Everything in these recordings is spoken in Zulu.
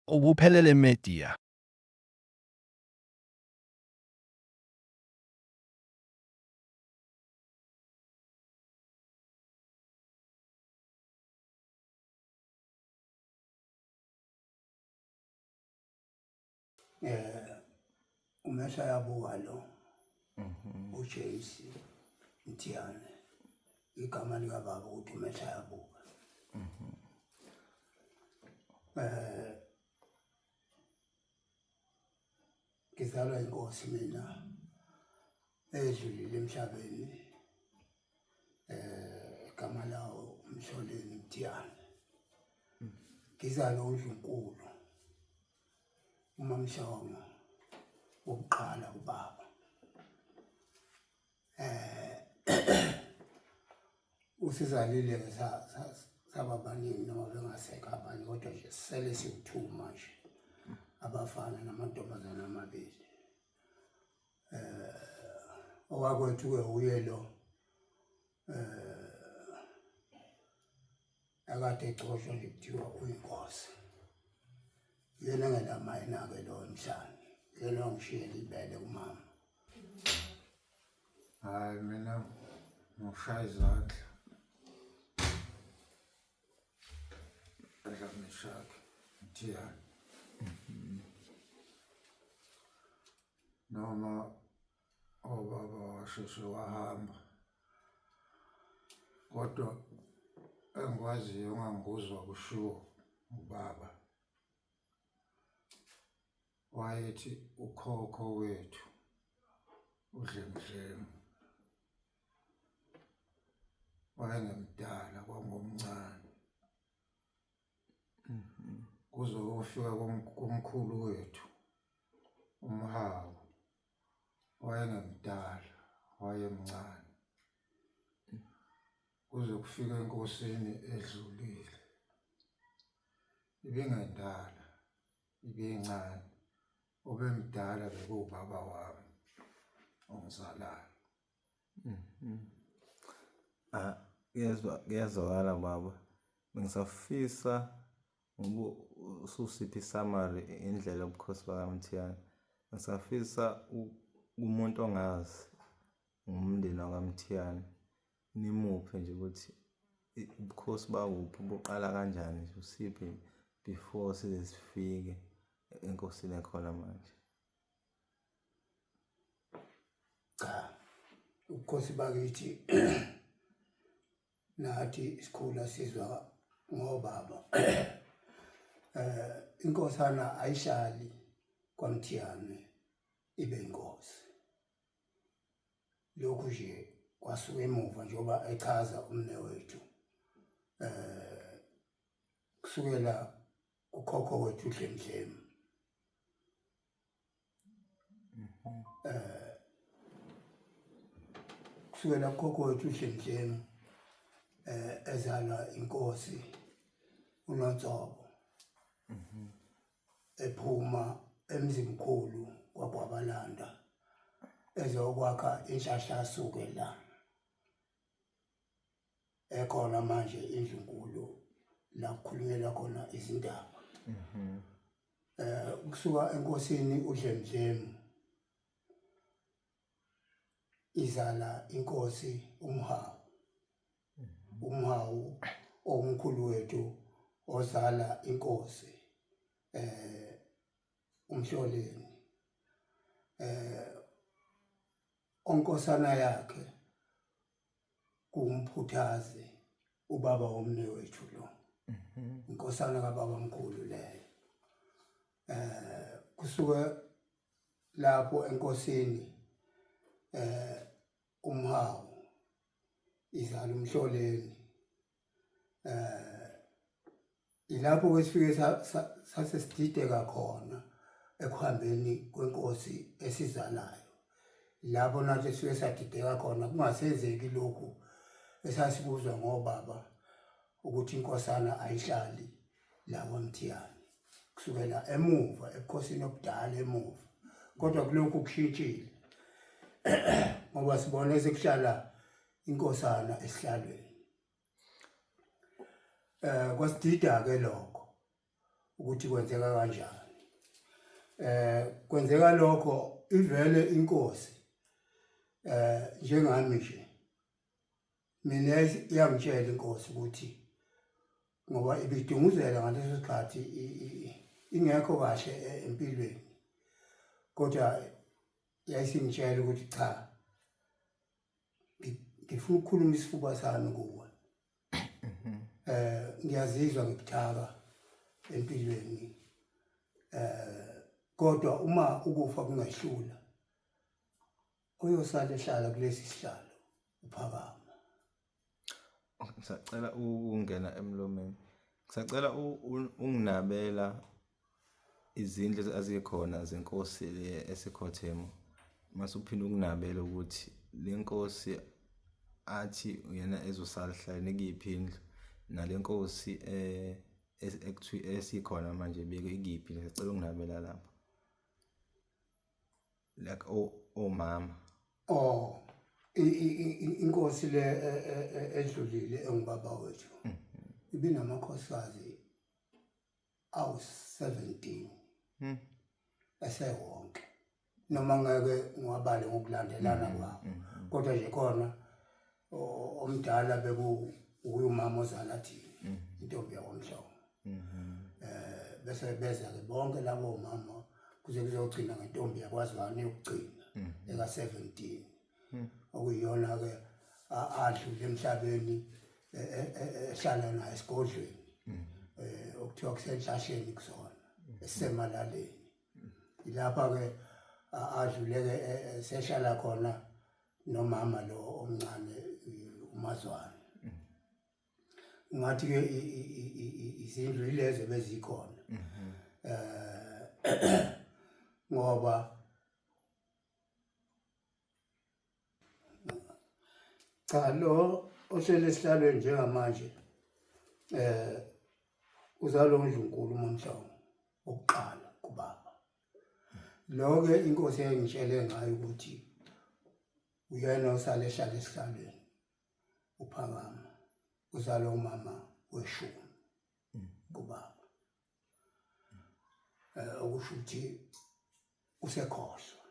Ukuphelele Media. Eh umehla yabuka lo. UJames Mthiyane. Igama likababa ukuthi umehla yabuka. Eh ngizalwa inkosi mina edlulile emhlabeni eh igama lawo uMhloleni Mthiyane. Ngizalwa uNdlunkulu uMamshongo wokuqala ubaba. Eh usizalile ke saba baningi noma bengasekho abanye kodwa nje sele siwu-two manje abafana namantombazane amabili. Eh owakwethu ke uye lo eh akade ecoshwa nje kuthiwa uyinkosi. Yena engenamayina-ke lo emhlane, yena wangishiyela ibele kumama. Hayi mina ngishaya izandla. Adla mishakhe Mthiyane. Noma obaba washeshe wahamba kodwa engikwaziyo engangikuzwa kushiwo ubaba wayethi ukhokho wethu uDlemdlemu wayengemdala kwangomncane kuze kofika komkhulu wethu uMhawu wayengemdala wayemncane kuze kufike enkosini edlulile ibingendala ibincane obemdala bekuwubaba wami ongizalayo. Ah, kuyezwa kuyazwakala baba. Bengisafisa ngoba ususiphi summary indlela yobukhosi bakaMthiyane. Ngisafisa umuntu ongazi ngomndeni wakaMthiyane nimuphe nje ukuthi ubukhosi bakuphi buqala kanjani nje usiphe before size sifike enkosini ekhona manje. Cha, ubukhosi bakithi nathi sikhula sizwa ngobaba eh inkosana ayihlali kwaMthiyane ibe inkosi. Lokhu nje kwasuka emuva njengoba echaza umnewethu eh kusukela kukhokho wethu uDlemdlemu eh kusukela kukhokho wethu uDlemdlemu eh ezalwa inkosi uNonsobo ephuma emzimkhulu kwaGwabalanda ezokwakha inhlahla asuke la ekhona manje indlunkulu la kukhulunyelwa khona izindaba. Eh kusuka enkosini uDlemdlemu izala inkosi uMhawu. UMhawu omkhulu wethu ozala inkosi eh uMhloleni eh onkosana yakhe kuwumphuthazi ubaba womnewethu lo. Inkosana kababa mkhulu leyo. Eh kusuke lapho enkosini eh uMhawu izala uMhloleni eh ilapho kwesifike sase sidideka khona ekuhambeni kwenkosi esizalayo lapho nathi sifike sadideka khona kungasenzeki lokhu esasikuzwa ngobaba ukuthi inkosana ayihlali la kwaMthiyane kusukela emuva ebukhosini obudala emuva kodwa kulokhu kushintshile ngoba sibone sekuhlala inkosana esihlalweni eh kwasidida ke lokho. Ukuthi kwenzeka kanjani. Kwenzeka lokho ivele inkosi njengami nje mina iyangitshela inkosi ukuthi ngoba ibidunguzela ngaleso sikhathi ingekho kahle empilweni kodwa yayisingitshela ukuthi cha ngifuna ukukhuluma isifuba sami kuwe ngiyazizwa ngibuthaka empilweni kodwa uma ukufa kungehlula uyosala ehlala kulesi sihlalo uphakama. Ngisacela ukungena emlomeni. Ngisacela unginabela izindlu ezikhona zenkosi le esikhothemo. Mase uphinde ukunabela ukuthi le nkosi athi uyena ezosala ehlaleni ikuyiphi indlu nale nkosi ekuthiwa esikhona manje beke ikiphi. Ngisacela ukunabela lapho. Like omama. Oh inkosi le edlulile engubaba wethu ibinamakhosikazi awu-17 esewonke noma ngeke ngiwabale ngokulandelana kwawo kodwa nje khona omdala beku uyumama ozala thina intombi yakwamhlongo bese beza ke bonke labo mama kuze kuzogcina ngentombi yakwazwane yokugcina eka-17 okuyiyona ke adlule emhlabeni ehlala naye esigodlweni okuthiwa kusenhlahleni kusona esemalaleni ilapha ke adluleke sehlala khona nomama lo omncane uMazwane. Ngathi ke izindlu yilezo bezikhona ngoba cha lo ohlele esihlalweni njengamanje uzalwa uNdlunkulu uMamhlongo wokuqala kubaba. Lo ke inkosi yayingitshele ngayo ukuthi uyena osale ehlala esihlalweni uphakama uzalwa umama weshumi kubaba okusho ukuthi usekhohlwa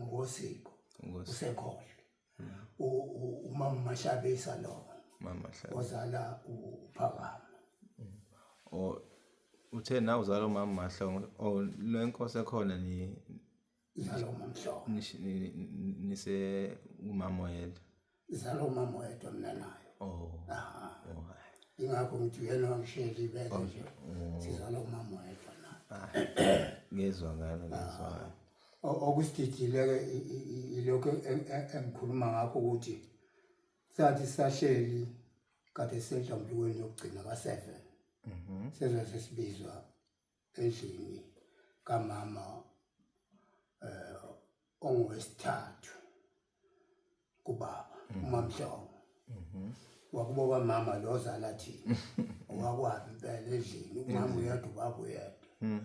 ngokosiko usekhohlwa umama Mahlabisa lo mama Hlabisa ozala uphakama. O uthe na uzala umama Mahlongo o le nkosi ekhona ni zala umamhlongo nise umama oyedwa zala umama oyedwa mina nayo. Oh. Aha. Oh. Ingakho ngithi uyena wangishela ibele nje sizala umama oyedwa naye. Ngezwakala ngezwakala. Okusididile-ke ilokhu engikhuluma ngakho ukuthi sathi sahleli kade sisenhlambulukweni yokugcina ka-7 sezwe sesibizwa endlini kamama ongowesithathu kubaba uMamhlongo wakubo kwamama lo ozala thina owakwaphi impela endlini umama uyedwa ubaba uyedwa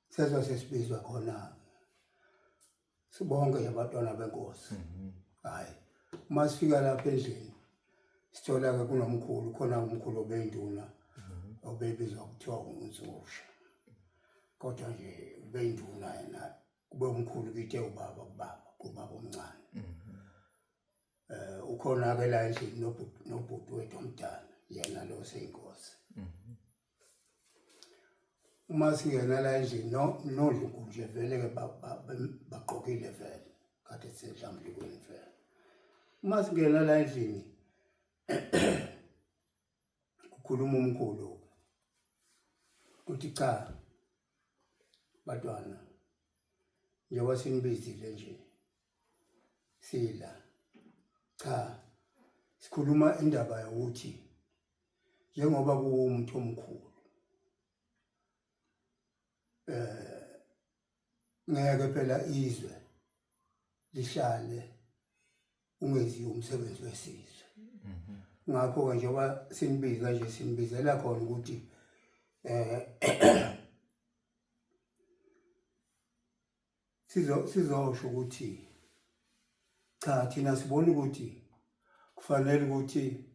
sezwe sesibizwa khona sibonke nje abantwana benkosi. Hayi uma sifika lapha endlini sithola ke kunomkhulu khona umkhulu obeyinduna obebizwa kuthiwa unzusha kodwa nje ubeyinduna yena kube umkhulu kithi ubaba kubaba kubaba omncane ukhona ke la endlini nobhuti wethu omdala yena lo seyinkosi. Uma singena la endlini nondlunkulu nje vele ke bagqokile vele kade sisenhlambulukweni vele. Uma singena la endlini kukhuluma umkhulu uthi cha bantwana njengoba sinibizile nje sila cha sikhuluma indaba yokuthi njengoba kuwumuntu omkhulu ngeke phela izwe lihlale ungenzi umsebenzi wesizwe. Ngakho-ke njengoba sinibiza nje sinibizela khona ukuthi sizosho ukuthi cha thina sibona ukuthi kufanele ukuthi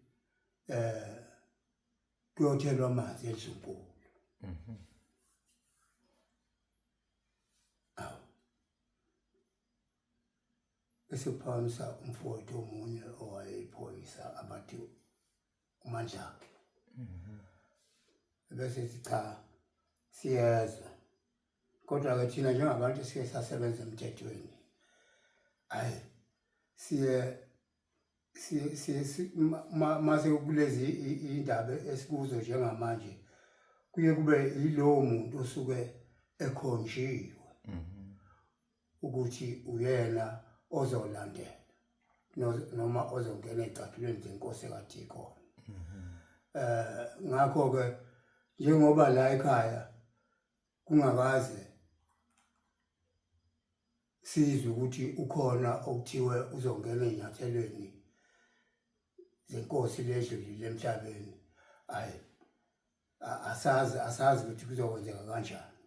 Kuyothelwa amanzi endlunkulu. Awu. Bese kuphakamisa umfowethu omunye owayeyiphoyisa abathi uMandlakhe. Bese sithi cha siyezwa. Kodwa-ke thina njengabantu esike sasebenza emthethweni, hhayi siye siye mase kulezi indaba esikuzo njengamanje kuye kube yilowo muntu osuke ekhonjiwe ukuthi uyena ozolandela noma ozongena ezicathulweni zenkosi ekade ikhona. Ngakho-ke njengoba la ekhaya kungakaze sizwe ukuthi ukhona okuthiwe uzongena ey'nyathelweni zenkosi ledlulile emhlabeni, hhayi asazi asazi ukuthi kuzokwenzeka kanjani.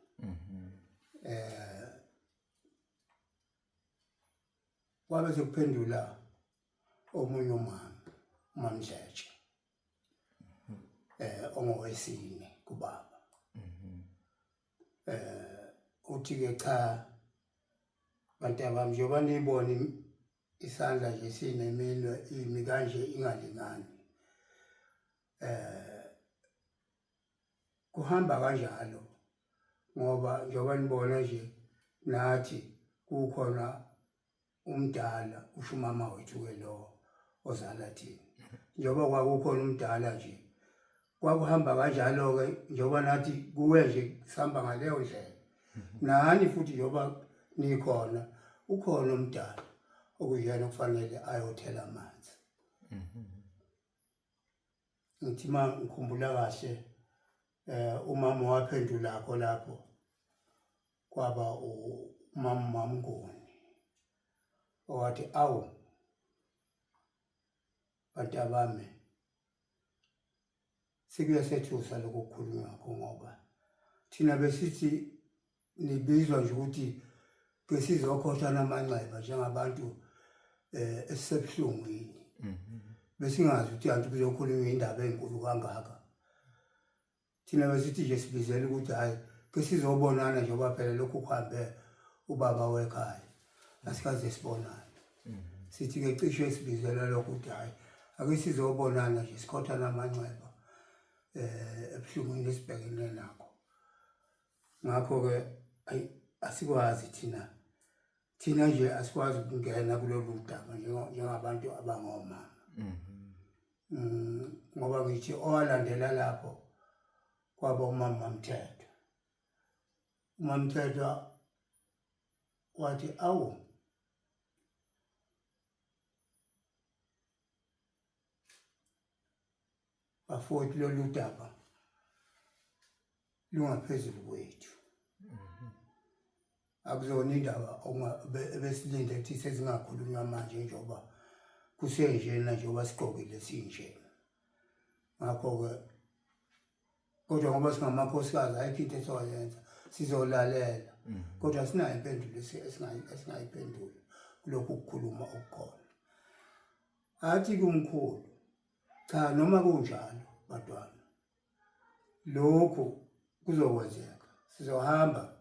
Kwabe sekuphendula omunye umama, uMamdletshe, ongowesine kubaba. Uthi ke cha bantabami, njengoba niyibona isandla nje sineminwe imi kanje ingalingani, kuhamba kanjalo ngoba njengoba nibona nje nathi kukhona umdala, usho umama wethu ke lo ozala thina, njengoba kwakukhona umdala nje kwakuhamba kanjalo-ke, njengoba nathi kuwe nje sihamba ngaleyo ndlela, nani futhi njengoba nikhona ukhona umdala okuyena okufanele ayothela amanzi. Ngithi uma ngikhumbula kahle umama waphendulakho lapho kwaba umama Mamnguni owathi awu bantabami, sekuyasethusa lokhu kukhulunywakho, ngoba thina besithi nibizwa nje ukuthi ke sizokhothana amanxeba njengabantu esisebuhlungwini. Besingazi ukuthi kanti kuzokhulunywa indaba enkulu kangaka. Thina besithi nje sibizela ukuthi hhayi ke sizobonana, njengoba phela lokhu kuhambe ubaba wekhaya asikaze sibonane. Sithi-ke cishe sibizela lokhu ukuthi hhayi ake sizobonana nje sikhothana amanxeba ebuhlungwini esibhekene nakho. Ngakho-ke ayi asikwazi thina nje asikwazi ukungena kulolu daba njengabantu abangomama. Ngoba ngithi owalandela lapho kwaba umama Mthethwa. UMamthethwa wathi awu bafowethu, lolu daba lungaphezulu kwethu, akuzona indaba ebesilinde ukuthi sezingakhulunywa manje njengoba kusenjena, njengoba sigqokile sinjena. Ngakho-ke kodwa ngoba singamakhosikazi ayikho into esizoyenza, sizolalela, kodwa sinayo impendulo esingayiphendula kulokhu kukhuluma okukhona. Athi kumkhulu, cha noma kunjalo bantwana, lokhu kuzokwenzeka, sizohamba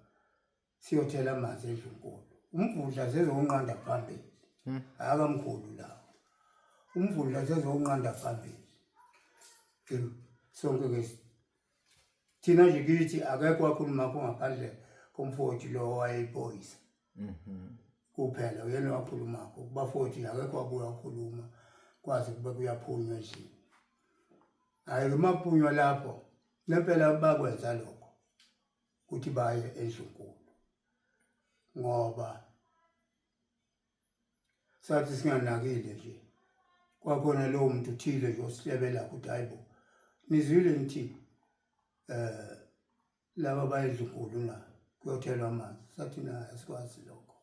siyothela amanzi endlunkulu, umvundla sezowunqanda phambili. Akamkhulu lawo umvundla sezowunqanda phambili. Sonke ke thina nje kithi akekho wakhuluma ngaphandle komfowethu lo owayeyiphoyisa kuphela, uyena wakhulumakho. Kubafowethu akekho wabuya wakhuluma kwaze kube kuyaphunywa endlini. Hhayi-ke uma kuphunywa lapho nempela bakwenza lokho ukuthi baye endlunkulu, ngoba sathi singanakile nje kwakhona lowo muntu uthile nje osihlebela ukuthi hayi bo, nizwile nithi laba bayendlunkulu na kuyothelwa amanzi? Sathi na asikwazi lokho.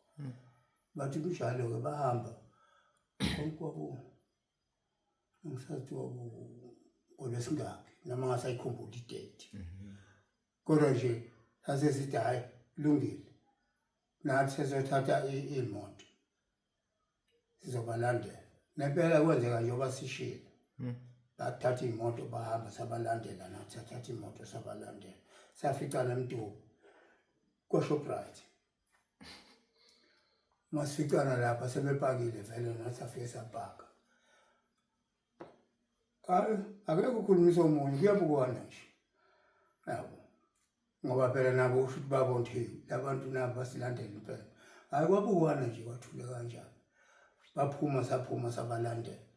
Bathi kunjalo-ke, bahamba kwaku ngisathi ngolwesingaki noma ngasayikhumbula idate, kodwa nje sase sithi hhayi lungile, nathi sesiyothatha iy'moto sizobalandela. Nempela kwenzeka njengoba sishilo. Bathatha iy'moto bahamba sabalandela nathi sathatha iy'moto sabalandela. Saficana eMtuba kwaShoprite. Masificana lapha sebepakile vele nathi safike sapaka. Hayi akekho ukhulumisa omunye kuyabukwana nje. Yabo. Ngoba phela nabo usho ukuthi babona ukuthi labantu nabo basilandela impela. Hayi kwabukwana nje kwathule kanjalo. Baphuma saphuma sabalandela.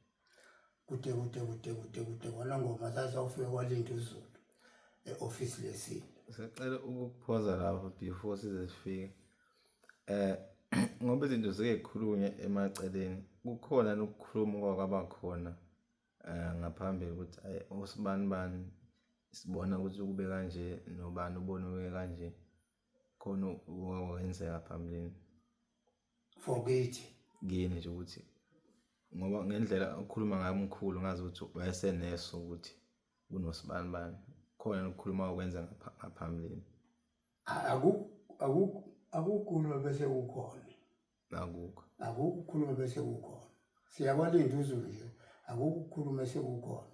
Kude kude kude kude kude kwanongoma sasawufika kwalinda uZulu e-ofisi lesilo. Sicela ukukuphoza lapho before size sifike. Eh ngoba izinto zike zikhulunywe emaceleni kukhona nokukhuluma okwaba khona eh ngaphambili ukuthi ayi osibani bani sibona ukuthi kube kanje nobani ubona ube kanje khona okwenzeka phambilini for kithi kini nje ukuthi ngoba ngendlela okhuluma ngayo umkhulu ngazi ukuthi wayeseneso ukuthi kunosibani bani khona nokukhuluma okwenza ngaphambilini Akukhuluma bese kukhona. Akukho. Akukho ukukhuluma bese kukhona. Siyakwalinda uZulu nje, akukho ukukhuluma sekukhona.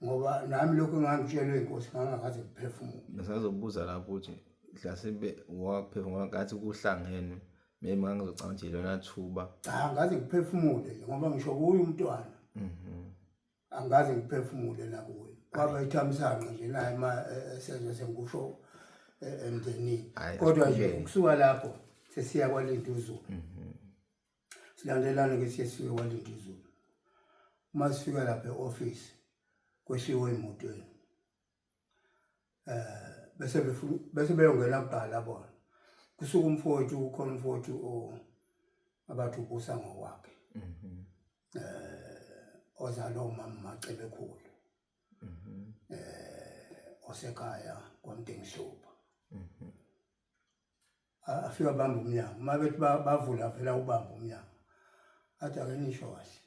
Ngoba nami lokho engangitshelwe inkosi ngangakaze ngiphefumule. Ngisazobuza lapho ukuthi mhlasimpe wakuphefumula ngathi kuhlangene maybe ngangizocabanga ukuthi yilona thuba. Cha, ngaze ngiphefumule nje ngoba ngisho kuye umntwana. Angikaze ngiphefumule nakuye kwaba ithamsanqa nje naye ma sezwe sengikusho emndenini kodwa nje ukusuka lapho sesiya kwalinda uzulu mhm. silandelana ke siye sifike kwalinda uzulu uma sifika lapha e-ofisi kwehliwe emotweni eh bese befuna bese beyongena kuqala bona kusuka umfowethu ukhona umfowethu abathi ubusa ngokwakhe mhm. eh ozalwa umama Macebekhulu mhm. eh osekhaya kwaMdengihlupha mhm. afika bamba umnyango uma bethi bavula vela ubamba umnyango athi ake nisho kahle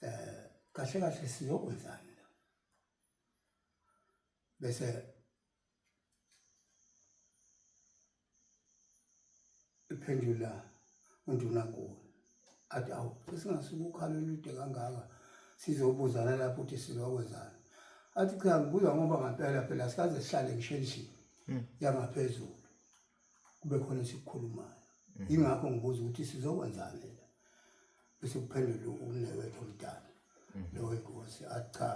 eh kahle kahle sizokwenzani la bese iphendula undunankulu athi awu sesingasuka ukhalo olude kangaka sizobuzana lapho ukuthi sizokwenzani athi cha ngibuza ngoba ngampela phela sikaze sihlale ngisho endlini hmm. yangaphezulu kube khona esikukhulumayo hmm. yingakho ngibuza ukuthi sizokwenzani la bese kuphendula umnewethu omdala hmm. lo wenkosi athi cha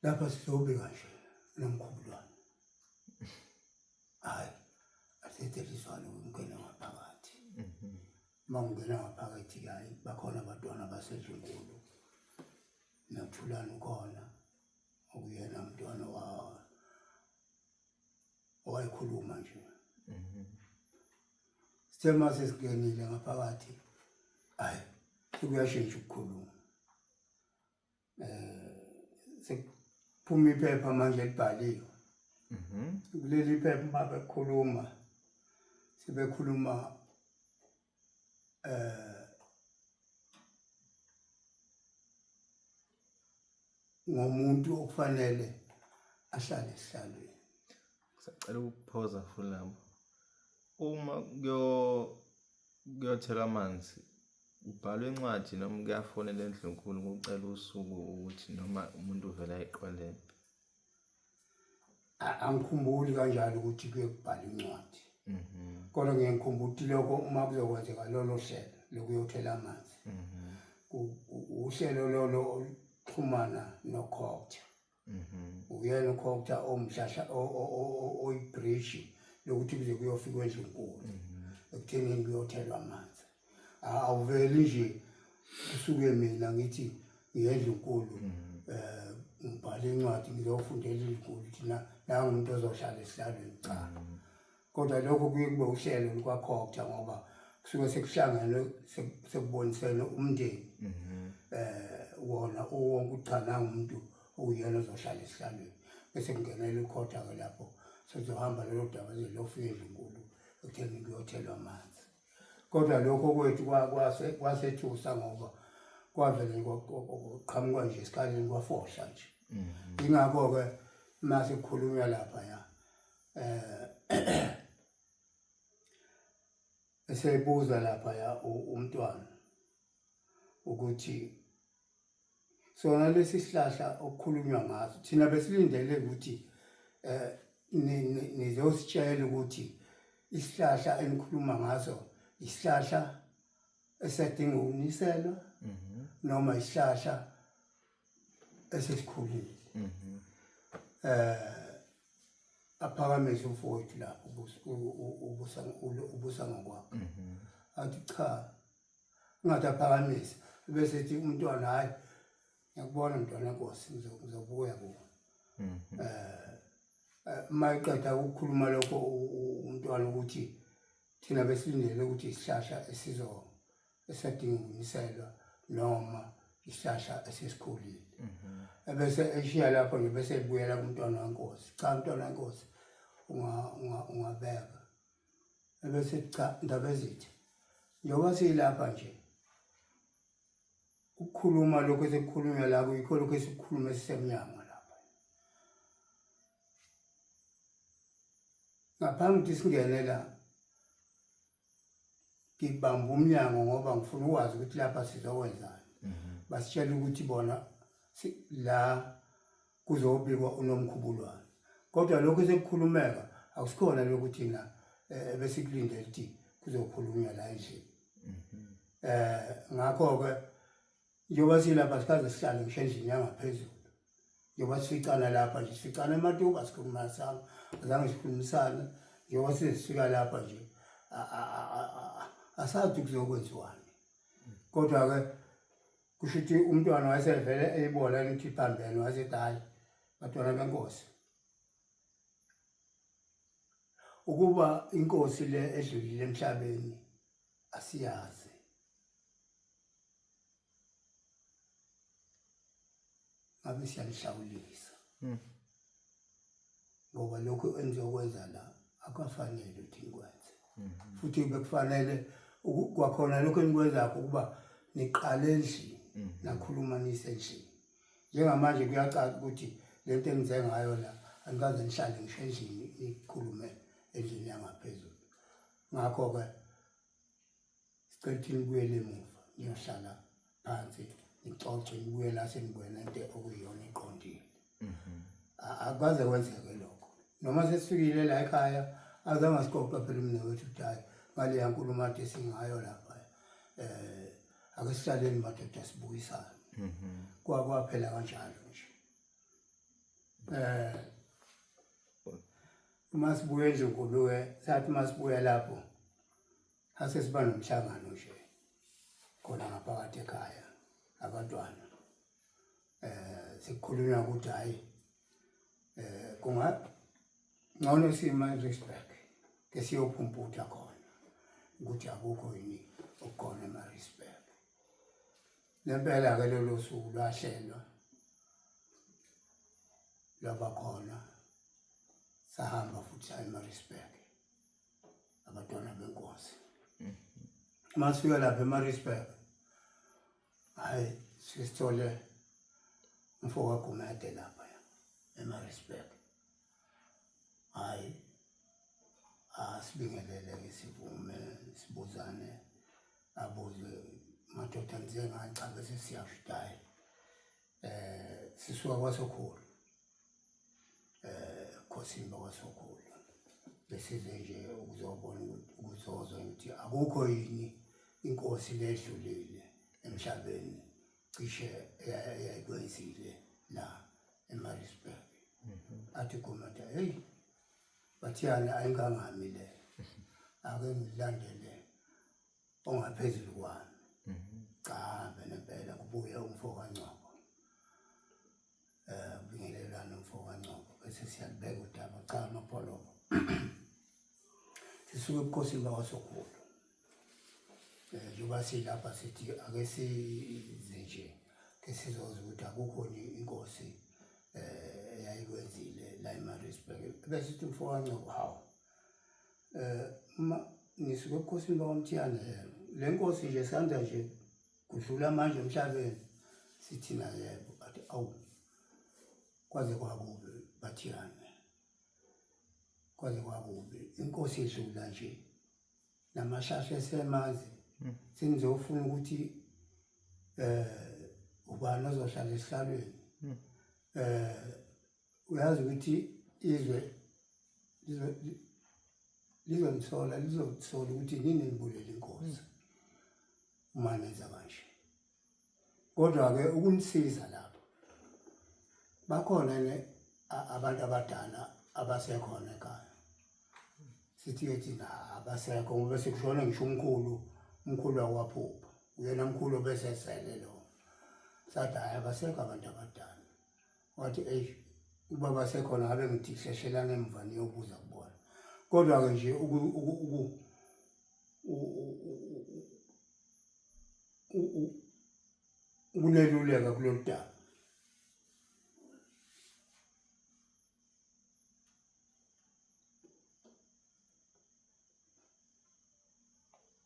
lapha sizobika nje nomkhubulwane hayi asetheliswane ukungena ngaphakathi uma ngingena ngaphakathi hayi bakhona abantwana basedlunkulu nothulani ukhona okuyena mntwana wa owayekhuluma nje sithe uma sesingenile ngaphakathi hayi sekuyashintsha ukukhuluma eh sekuphuma iphepha manje elibhaliwe mhm. Kuleli phepha uma bekhuluma sebekhuluma eh ngomuntu okufanele ahlale esihlalweni. Sacela ukuphoza futhi lapho. Uma kuyo kuyothela amanzi kubhalwa incwadi noma kuyafonela endlunkulu kucela usuku ukuthi noma umuntu uvela ayiqondele. Angikhumbuli kanjalo ukuthi kuye kubhalwa incwadi. Kodwa ngiye ngikhumbula ukuthi lokho uma kuzokwenzeka lolo hlelo lokuyothela amanzi. Uhlelo lolo oluxhumana nokhotha. Uyena ukhokutha omhlahla oyibridge lokuthi kuze kuyofika endlunkulu ekuthenini kuyothelwa amanzi. Awuveli nje kusuke mina ngithi ngiyendlunkulu eh ngibhala incwadi ngizofundela indlunkulu thina nangu umuntu ozohlala esihlalweni cha. Kodwa lokho kuye kube uhlelo lukwakhokha ngoba kusuke sekuhlangenwe sekubonisene umndeni mhm. eh wona uwonke cha nangu umuntu okuyena ozohlala esihlalweni bese kungenela ikhotha ke lapho sekuzohamba lelo daba lize liyofika endlunkulu ekutheni kuyothelwa amanzi kodwa lokho kwethu kwasethusa ngoba kwavele kwaqhamuka nje esikaleni kwafohla nje mhm. yingakho-ke uma sekukhulunywa lapha ya eh esebuza lapha ya umntwana ukuthi Sona lesi sihlahla okukhulunywa ngaso thina besilindele ukuthi eh nizositshela ukuthi isihlahla enikhuluma ngaso isihlahla esadinga ukuniselwa noma isihlahla esesikhulile. Aphakamise umfowethu lapho ubusa ubusa ngokwakhe, athi cha, ngathi aphakamise bese ethi umntwana, hayi, ngiyakubona mntwana nkosi, ngizobuya kuwe. Mayiqeda ukukhuluma lokho umntwana ukuthi thina besilindele ukuthi isihlahla esizo esadinga ukuniselwa noma isihlahla esesikhulile, ebese eshiya lapho nje, bese ebuyela kumntwana wenkosi, cha mntwana wenkosi, ungabeka. Ebese cha, ndaba ezithi njengoba siyilapha nje ukukhuluma lokho esikukhulunywa la kuyikho lokho esikukhuluma esisemnyango lapha ngaphambi ukuthi singene la. Ngibamba umnyango ngoba ngifuna ukwazi ukuthi lapha sizokwenzani. Basitshela ukuthi bona la kuzobikwa uNomkhubulwane, kodwa lokhu sekukhulumeka akusikhona lokhu thina ebesikulindele ukuthi kuzokhulunywa la endlini. Ngakho-ke njengoba silapha sikaze sihlale ngisho endlini yangaphezulu, njengoba sificana lapha nje, sificana ematuba, sikhulumisana, azange sikhulumisane. Njengoba sesifika lapha nje asazi kuzokwenziwani, kodwa-ke kusho ukuthi umntwana wayesevele eyibona ukuthi iphambene, wayesethi hhayi bantwana benkosi, ukuba inkosi le edlulile emhlabeni asiyazi, ngabe siyalihlawulisa, ngoba lokhu enizokwenza la akukafanele ukuthi nikwenze, futhi bekufanele kwakhona lokhu enikwenzakho ukuba niqale endlini, nakhuluma nisendlini. Njengamanje kuyacaca ukuthi lento engize ngayo la anikaze nihlale ngisho endlini nikhulume endlini yangaphezulu. Ngakho-ke sicela ukuthi nibuyele emuva niyohlala phansi, nixoxe, nibuye la senibuye nento okuyiyona eqondile. Akukaze kwenzeke lokho noma sesifikile la ekhaya, azange siqoqe phela umnewethu ukuthi hhayi, ngaleya nkulumo ade singayo lapha, ake sihlaleni madoda sibuyisane. Kwaphela kanjalo nje. Uma sibuye endlunkulu-ke, sathi uma sibuya lapho ase siba nomhlangano nje khona ngaphakathi ekhaya abantwana, sikukhulunywa ukuthi hhayi, kunga ngcono sima e-Respect ke siyophumputha khona ukuthi akukho yini okukhona ema-Respect. Nempela-ke lolo suku lwahlelwa lwaba khona, sahamba futhi saya ema-Respect abantwana benkosi. Uma sifika lapha ema-Respect, hhayi, sisithole umfo kaGumede lapha ema-Respect. Hhayi, asibingelele-ke, sivume, sibuzane, abuze, madoda nize ngani? Cha, bese siyasho ukuthi hhayi, sisuka kwaSokhulu, ebukhosini bakwaSokhulu, besize nje ukuzobona ukuthi, ukuzozwa ukuthi akukho yini inkosi ledlulile emhlabeni cishe eyayikwenzile la eMaritzburg. Athi Gumede, hey bathiyana, ayingangami le, ake ngilandele ongaphezulu kwami. Cha, nempela kubuye umfo kaNgcobo, kubingelelana umfo kaNgcobo, bese siyalibeka udaba, cha amapholoba, sisuke ebukhosini bakwaSokhulu, njengoba silapha sithi ake size nje ke sizozwa ukuthi akukho inkosi eyayikwenzile la eMaritzburg. Bese sithi umfo kaNgcobo, hawu, uma nisuke ebukhosini bakwaMthiyane, le nkosi nje sanda nje kudlula manje emhlabeni, sithina yebo. Athi awu, kwaze kwakubi bathiyane, kwaze kwakubi, inkosi idlula nje namahlahla esemanzi, senizofuna ukuthi Ubani ozohlala esihlalweni? Uyazi ukuthi izwe lizonisola, lizosola ukuthi nini nibulele inkosi uma nenza kanje. Kodwa-ke ukunisiza lapho bakhona ne abantu abadala abasekhona ekhaya. Sithi-ke thina abasekho ngoba sekushona ngisho umkhulu, umkhulu wakwaphupha uyena mkhulu obesesele lo. Sathi hhayi abasekho abantu abadala. Wathi eyi uba basekhona ngabe ngithi hlehlelana emva niyobuza kubona. Kodwa-ke nje ukuneluleka kulolu daba.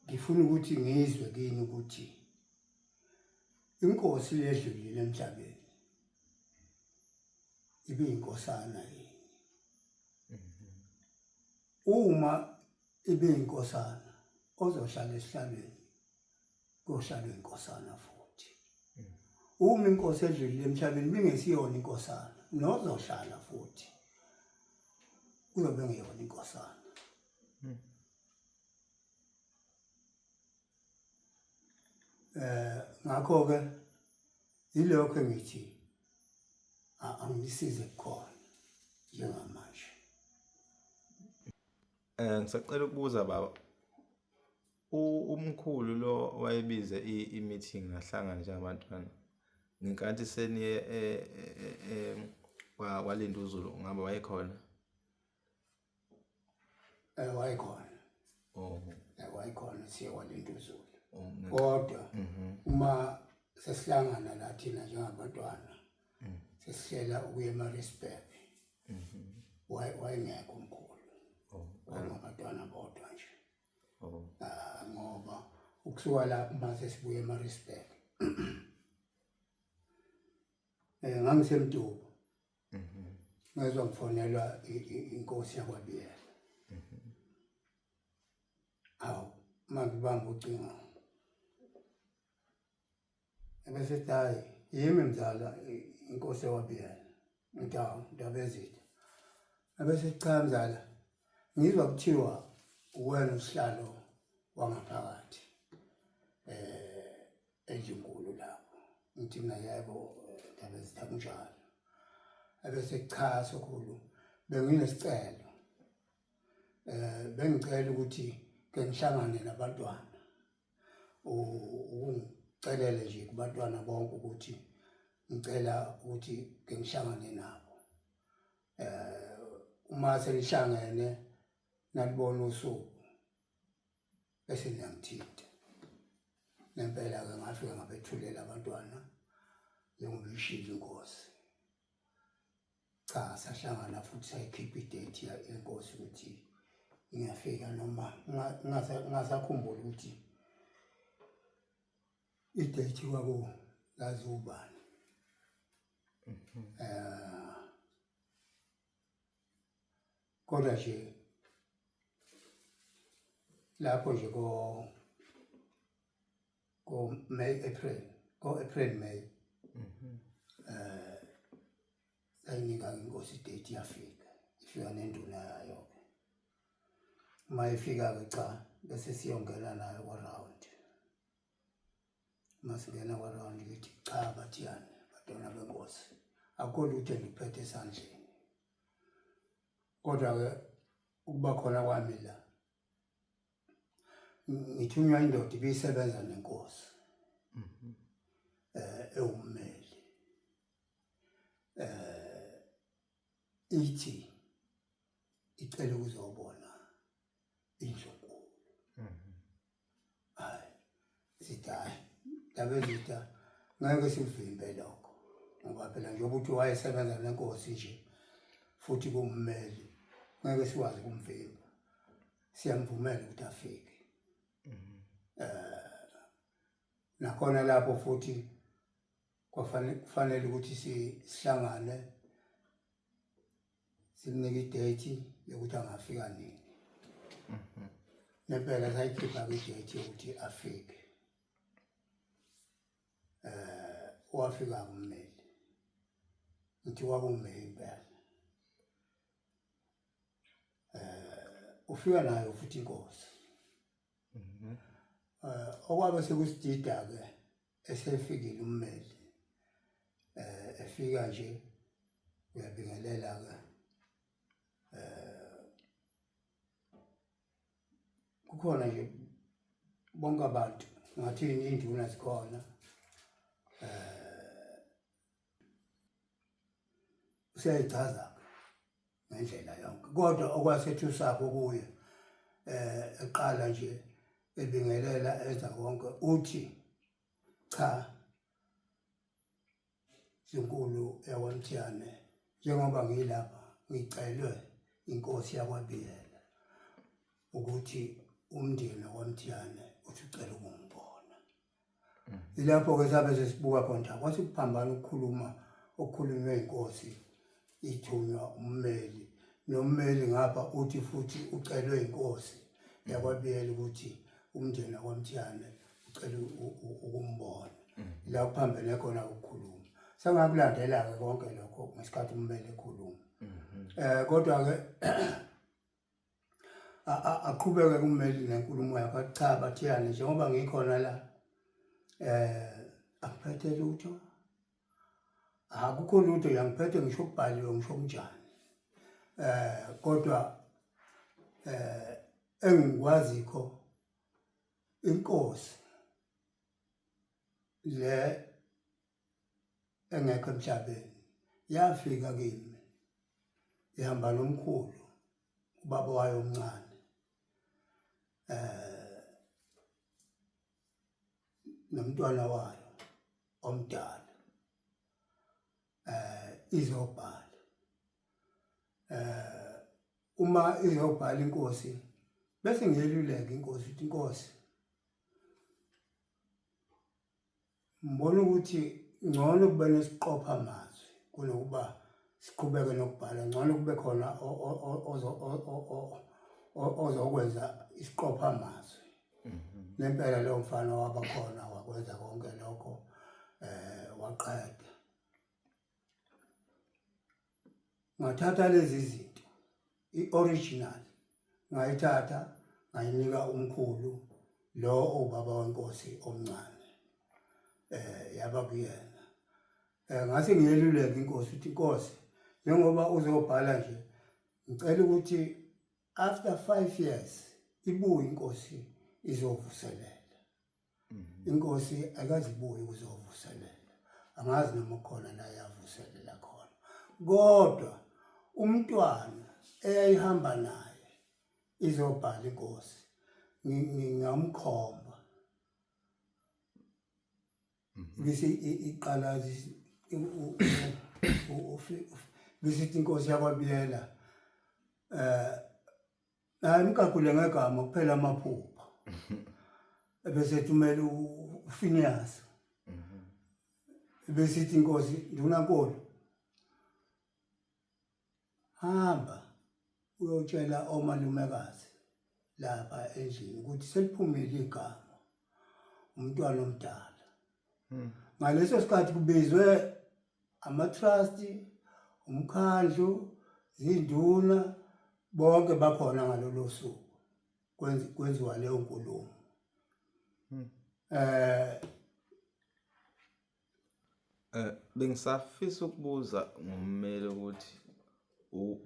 Ngifuna ukuthi ngizwe kini ukuthi inkosi ledlulile emhlabeni ibiyinkosana yini. Uma ibiyinkosana ozohlala esihlalweni kuyohlala inkosana futhi. Uma inkosi edlulile emhlabeni bingesiyona inkosana nozohlala futhi kuyobe ngeyona inkosana. Ngakho ke yilokho engithi angisize kukhona njengamanje. Ngisacela ukubuza baba, umkhulu lo wayebize i-meeting nahlangana njengabantwana ngenkathi seniye kwaLinda uZulu, ngabe wayekhona? Wayekhona. Oh. Wayekhona siye kwaLinda uZulu. Oh, Kodwa uma sesihlangana la thina njengabantwana sesihlela ukuya eMaritzburg, wayengekho umkhulu. Oh. Kwakungabantwana bodwa nje. Oh. Ngoba ukusuka lapho uma sesibuya eMaritzburg, ngangisemdubu. Ngezwa ngifonelwa inkosi yakwaBiyela. Hawu, uma ngibamba ucingo ebese ethi hhayi yimi mzala inkosi yakwaBiyela. Ngithi hawu Ndabezitha. Ebese ethi cha mzala, ngizwa kuthiwa uwena usihlalo wangaphakathi endlunkulu lapho. Ngithi mina yebo Ndabezitha kunjalo. Ebese cha sokhulu benginesicelo, bengicela ukuthi ke ngihlangane nabantwana, ukungicelele nje kubantwana bonke ukuthi ngicela ukuthi ke ngihlangane nabo. Uma senihlangene nalibona usuku bese niyangithinta. Nempela-ke ngafika ngabethulela abantwana njengoba ishilo inkosi. Cha, sahlangana futhi sayikhipha idate yenkosi ukuthi ngiyafika, noma ngingasakhumbuli ukuthi idate kwaku lazi ubani. Kodwa nje lapho nje ko May April, ko April May, sayinika inkosi idate, yafika, ifika nenduna yayo ke. Uma ifika ke cha bese siyongena nayo kwa round. Uma singena kwa round ngithi cha bathiyane bantwana benkosi, akukho lutho engiphethe esandleni. Kodwa ke ukuba khona kwami la ngithunywa indoda ibisebenza nenkosi ewummeli, ithi icela ukuzobona indlunkulu. Hayi sithi hayi Ndabezitha ngeke sikuvimbe lokho, ngoba phela njengoba uthi wayesebenza nenkosi nje futhi kummeli, ngeke sikwazi ukumvimba, siyamvumela ukuthi afike. Nakhona lapho futhi kwafanele ukuthi sihlangane simnike idate yokuthi angafika nini. Nempela sayikhipha idate yokuthi afike. Wafika kummeli. Ngithi kwakummeli impela. Ufika nayo futhi inkosi. Okwabe sekusidida ke esefikile ummeli. Efika nje uyabingelela ke. Kukhona nje bonke abantu ngathini induna zikhona. Useyayichaza ngendlela yonke kodwa okwasethusakho kuye eqala nje ebingelela enza konke uthi cha zinkulu yakwaMthiyane njengoba ngilapha ngicelwe inkosi yakwaBiyela ukuthi umndeni wakwaMthiyane uthi ucela ukungibona. Ilapho-ke sabe sesibuka khona kwase kuphambana ukukhuluma okukhulunywe inkosi ithunywa ummeli nommeli ngapha uthi futhi ucelwe inkosi yakwaBiyela ukuthi umndeni wakwaMthiyane ucela ukumbona. La kuphambene khona ukukhuluma. Sengakulandela-ke konke lokho ngesikhathi ummeli ekhuluma. Kodwa-ke aqhubeke kummeli nenkulumo yakhe athi cha Bathiyane njengoba ngikhona la angiphethe lutho, akukho lutho nje angiphethe ngisho okubhaliwe ngisho okunjani. Kodwa engikwazikho inkosi le engekho emhlabeni yafika kimi ihamba nomkhulu ubaba wayo omncane nomntwana wayo omdala izobhala uma izobhala inkosi bese ngiyeluleka inkosi ukuthi inkosi ngibona ukuthi ngcono kube nesiqopha amazwi kunokuba siqhubeke nokubhala, ngcono kube khona ozokwenza isiqopha amazwi. Nempela lowo mfana waba khona wakwenza konke lokho waqeda. Ngathatha lezi zinto i-original ngayithatha ngayinika umkhulu lo ubaba wenkosi omncane yaba kuyena. Ngase ngiyeluleka inkosi ukuthi inkosi njengoba uzobhala nje ngicela ukuthi after 5 years ibuye inkosi izovuselela. Inkosi akazibuyi ukuzovuselela, angazi noma khona la yavuselela khona, kodwa umntwana eyayihamba naye izobhala inkosi ngingamkhomba bese iqala bese inkosi yakwaBiyela Hayi mgagule ngegama kuphela amaphupho. Ebese ethumela uFiniyas. Bese ithi inkosi ndunankulu hamba uyotshela omalumekazi lapha endlini ukuthi seliphumile igama umntwana omdala. Ngaleso sikhathi kubizwe ama-trust, umkhandlu, zinduna bonke bakhona ngalolo suku kwenziwa leyo nkulumo. Bengisafisa ukubuza ngommeli ukuthi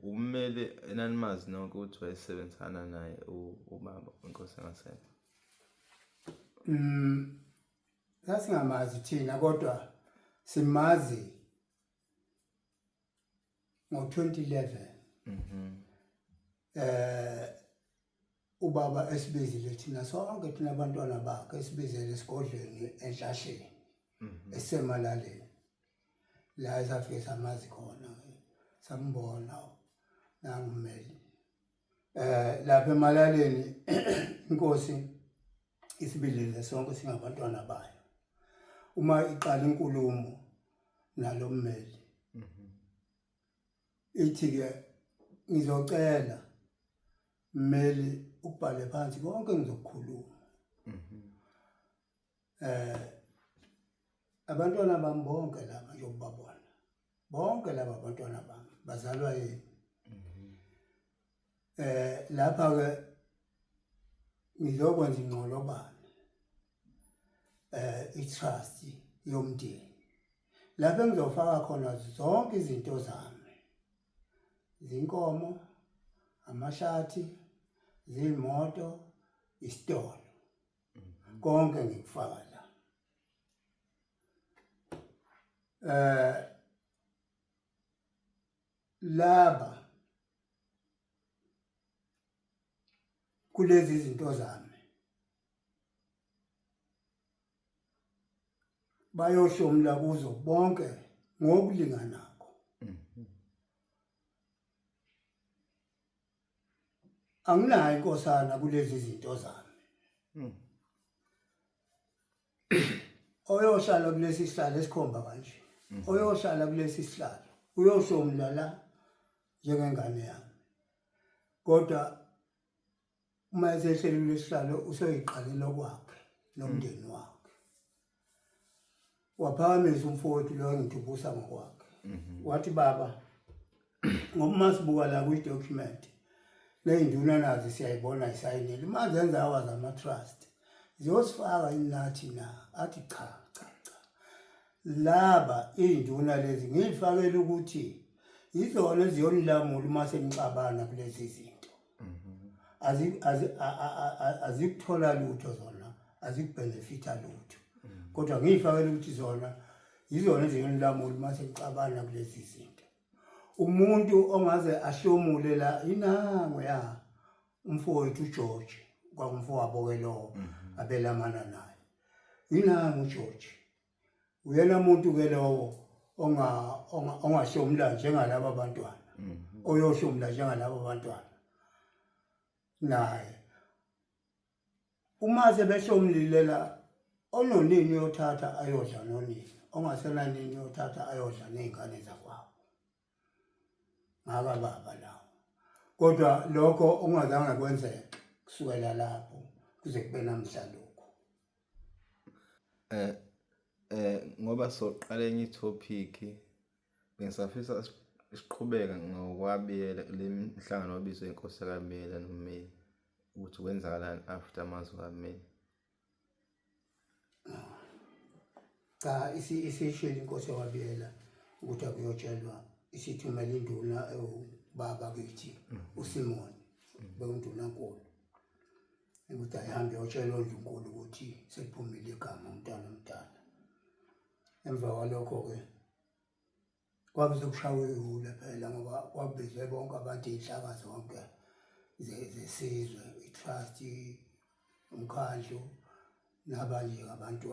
ummeli enanimazi nonke ukuthi wayesebenzisana naye ubaba inkosi engasekho. Sasingamazi thina kodwa simazi ngo-2011. Ubaba esibizile thina sonke thina abantwana bakhe esibizele esigodlweni enhlahleni esemalaleni la esafike samazi khona sambona nangummeli lapha emalaleni inkosi isibilile sonke singabantwana bayo. Uma iqala inkulumo nalo mmeli ithi ke ngizocela mmeli ukubhale phansi konke ngizokukhuluma. Abantwana bami bonke laba njengokubabona, bonke laba abantwana bami bazalwa yini. Lapha ke ngizokwenza inqolobane i-trust yomndeni lapho engizofaka khona zonke izinto zami, zinkomo, amahlathi, zimoto, isitolo, konke ngikufaka la. Laba kulezi izinto zami bayohlomula kuzo bonke ngokulinganako. Anginayo inkosana kulezi zinto zami. Oyohlala kulesi sihlalo esikhomba kanje, oyohlala kulesi sihlalo uyohlomula la njengengane yami, kodwa uma esehleli kulesi sihlalo useyiqalela okwakhe nomndeni wakhe. Waphakamisa umfowethu lo engithi ubusa ngokwakhe, wathi, baba, ngoba uma sibuka la kwi-document ney'nduna nazo siyayibona isayinile, uma zenza awazi ama-trust ziyosifaka yini nathi na? Athi, cha cha cha, laba iy'nduna lezi ngiyifakele ukuthi yizona eziyonilamula uma senixabana kulezi zinto. Azikuthola lutho zona, azikubhenefitha lutho, kodwa ngiyifakele ukuthi zona yizona eziyonilamula uma senixabana kulezi zinto. Umuntu ongaze ahlomule la inango ya umfowethu uGeorge, kwakumfowabo ke lowo abelamana naye, inango uGeorge, uyena muntu ke lowo ongahlomula njengalaba bantwana, oyohlomula njengalaba bantwana naye. Uma sebehlomulile la, ononini uyothatha ayodla nonini, ongasenanini uyothatha ayodla ney'ngane zakwabo ngaka baba lawo. Kodwa lokho okungazange kwenzeke kusukela lapho kuze kube namhla lokhu. Ngoba soqala enye i-topic, bengisafisa siqhubeke ngokwabiyela le mhlangano wabizwa inkosi yakabiyela nommeli, ukuthi kwenzakalani after amazwi kammeli. Cha, isishilo inkosi yakwabiyela ukuthi akuyotshelwa, isithumela induna ewubaba kithi uSimon bekundunankulu ukuthi ayihambe yotshela ondlunkulu ukuthi seliphumile igama umntwana omdala. Emva kwalokho-ke kwabe sekushawe ihhule phela, ngoba kwakubizwe bonke abantu, iy'nhlaka zonke zesizwe, i-trust, umkhandlu, nabanye abantu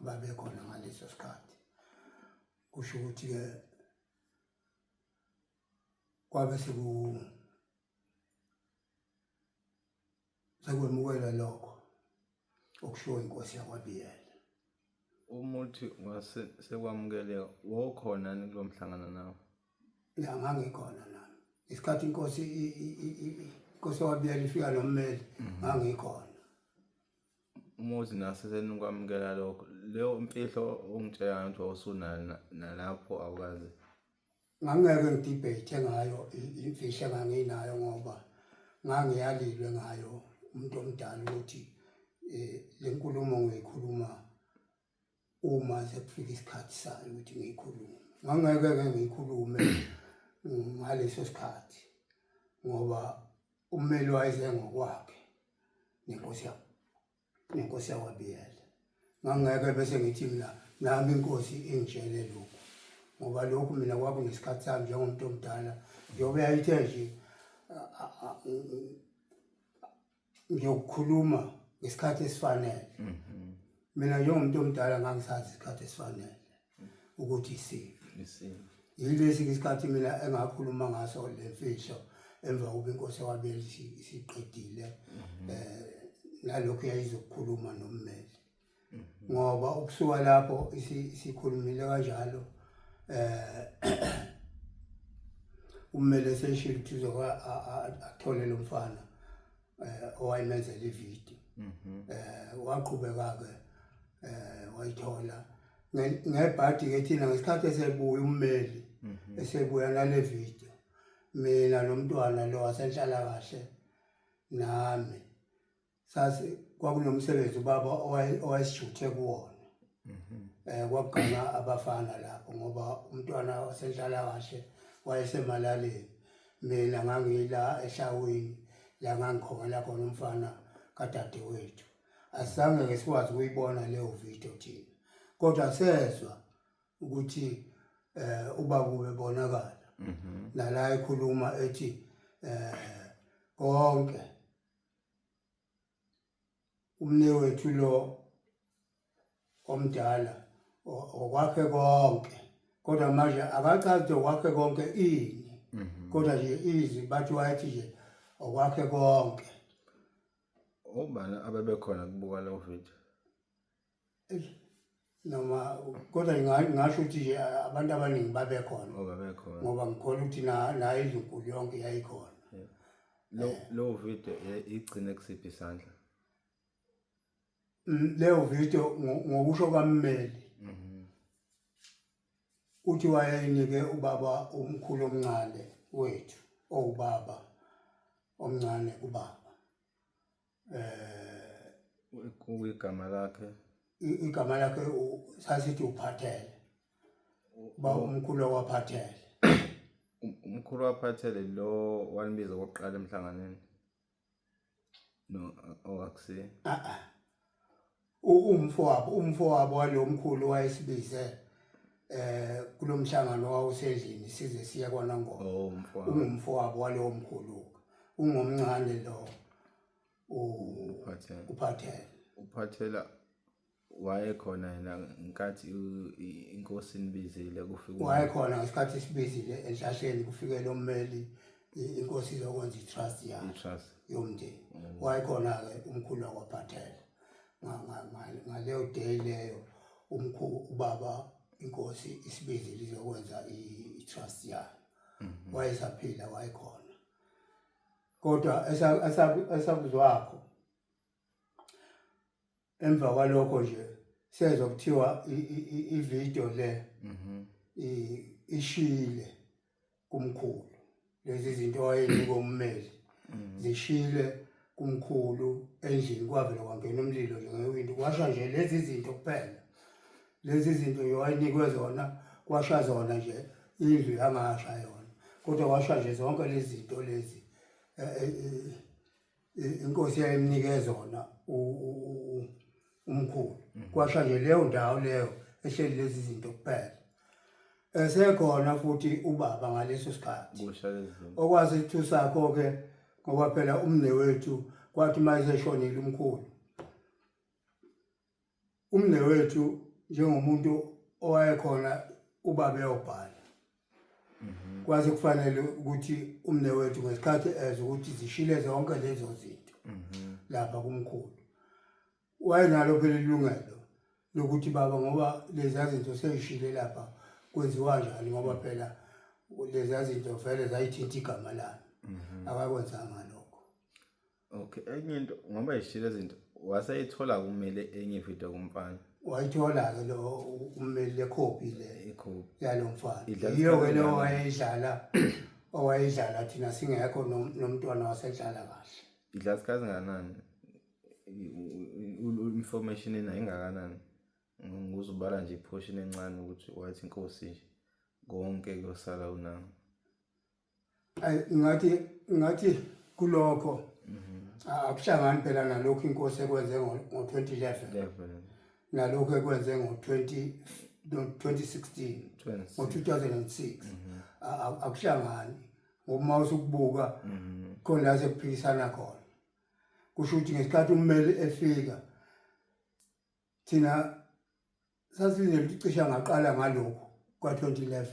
ababekhona ngaleso sikhathi. Kusho ukuthi-ke kwabe sekwemukelwa lokho okushiwo inkosi yakwaBiyela. Umuthi wase sekwamukeleka, wawukhona yini kulo mhlangano nawe? Ya, ngangikhona nami isikhathi inkosi inkosi yakwaBiyela ifika nommeli, ngangikhona. Umuzi nase senikwamukela lokho, leyo mfihlo ongitshela ngayo ukuthi wawusunayo nalapho awukaze? Ngangeke ngidibheyithe ngayo imfihlo enganginayo, ngoba ngangiyalilwe ngayo umuntu omdala ukuthi le nkulumo ngiyikhuluma uma sekufika isikhathi sayo ukuthi ngiyikhulume. Ngangeke-ke ngiyikhulume ngaleso sikhathi ngoba ummeli wayeze ngokwakhe nenkosi yabo, nenkosi yakwaBiyela. Ngangeke bese ngithi mina nami inkosi ingitshele lokhu, ngoba lokhu mina kwakunesikhathi sami njengomuntu omdala, njengoba yayithe nje ngiyokukhuluma ngesikhathi esifanele. Mina njengomuntu omdala ngangisazi isikhathi esifanele ukuthi isiphi. Yilesi isikhathi mina engakhuluma ngaso le mfihlo emva kokuba inkosi yakwabiyela isiqedile nalokhu yayizokukhuluma nommeli, ngoba ukusuka lapho isikhulumile kanjalo ummeli eseshilo ukuthi uzoka athole lo mfana owayemenzela ividiyo. Waqhubeka ke. Wayithola ngebhadi ke thina ngesikhathi esebuya ummeli esebuya nale video, mina nomntwana lo wasenhlala kahle nami sasi kwakunomsebenzi ubaba owayesijuthe kuwona. Kwakugana abafana lapho ngoba umntwana wasenhlala kahle wayesemalaleni, mina ngangila ehlawini la ngangikhongela khona umfana kadadewethu. Asizange ke sikwazi ukuyibona leyo video thina, kodwa sezwa ukuthi ubaba ubebonakala nala ekhuluma ethi konke umnewethu lo omdala okwakhe konke, kodwa manje akachazi ukuthi okwakhe konke ini, kodwa nje izwi bathi wayethi nje okwakhe konke. Obani abebekhona kubuka leyo video? Noma kodwa ngingasho ukuthi nje abantu abaningi babekhona. Oh, babekhona. Ngoba ngikholwa ukuthi nayo indlunkulu yonke yayikhona. Lo video igcine kusiphi isandla? Leyo video ngokusho kwammeli uthi wayeyinike ubaba omkhulu omncane wethu, owubaba omncane kubaba. Kuyigama lakhe? Igama lakhe sasithi uPhathele. Uba umkhulu wakwaPhathele. Umkhulu waPhathele lo wanibiza okokuqala emhlanganweni? No, owakusiye? A-a. Umfowabo, umfowabo walo mkhulu wayesibize kulomhlangano wawusendlini size siye kwaNongoma. Oh, umfowabo. Ungumfowabo walowo mkhulu. Ungomncane lo. uPhathele. uPhathele. uPhathela wayekhona yena ngenkathi inkosi inibizile kufika Wayekhona ngesikhathi sibizile enhlahleni kufike lo mmeli, inkosi izokwenza i-trust yayo i-trust yomndeni. Wayekhona-ke umkhulu wakwaPhathele ngaleyo day leyo umkhulu ubaba inkosi isibizile izokwenza i-trust yayo. Wayesaphila, wayekhona. Kodwa esakuzwakho emva kwalokho nje sezwa kuthiwa i-video le ishile kumkhulu, lezi zinto wayenikwa ummeli zishile kumkhulu endlini, kwavele kwangena umlilo nje ngewindi, kwasha nje lezi zinto kuphela, lezi zinto nje wayenikwe zona, kwasha zona nje, indlu yangasha yona, kodwa kwasha nje zonke lezi zinto lezi inkosi yayimnike zona umkhulu, kwasha nje leyo ndawo leyo ehleli lezi zinto kuphela. Esekhona futhi ubaba ngaleso sikhathi kusha lezi zinto. Okwasithusakho-ke ngoba phela umnewethu kwathi uma eseshonile umkhulu, umnewethu njengomuntu owayekhona ubaba eyobhala, kwase kufanele ukuthi umnewethu ngesikhathi ezwa ukuthi zishile zonke lezo zinto lapha kumkhulu, wayenalo phela ilungelo lokuthi baba, ngoba lezi zinto seyishile lapha, kwenziwa njani, ngoba phela lezi zinto vele zayithinta igama lami. Akakwenzanga lokho. Okay, enye into, ngoba ishile izinto, waseyithola kumele enye ividiyo kumfana? Wayithola-ke lo ummeli le khophi le ikhophi yalo mfana. Idlala Yiyo-ke isikhathi le esingakanani? Owayeyidlala thina singekho nomntwana wasedlala kahle. Idlala isikhathi engakanani? Information enayo ingakanani? Nguzubala nje iportion encane ukuthi wathi inkosi nje konke kuyosala unami. Ayi, ngathi kulokho akuhlangani phela nalokhu inkosi ekwenze ngo-2011 11 nalokhu ekwenze ngo-20 no-2016 26 ngo-2006, akuhlangani ngoba uma usukubuka khona la sekuphikisana khona, kusho ukuthi ngesikhathi ummeli efika thina sasilindele ukuthi cishe angaqala ngalokhu kwa-2011,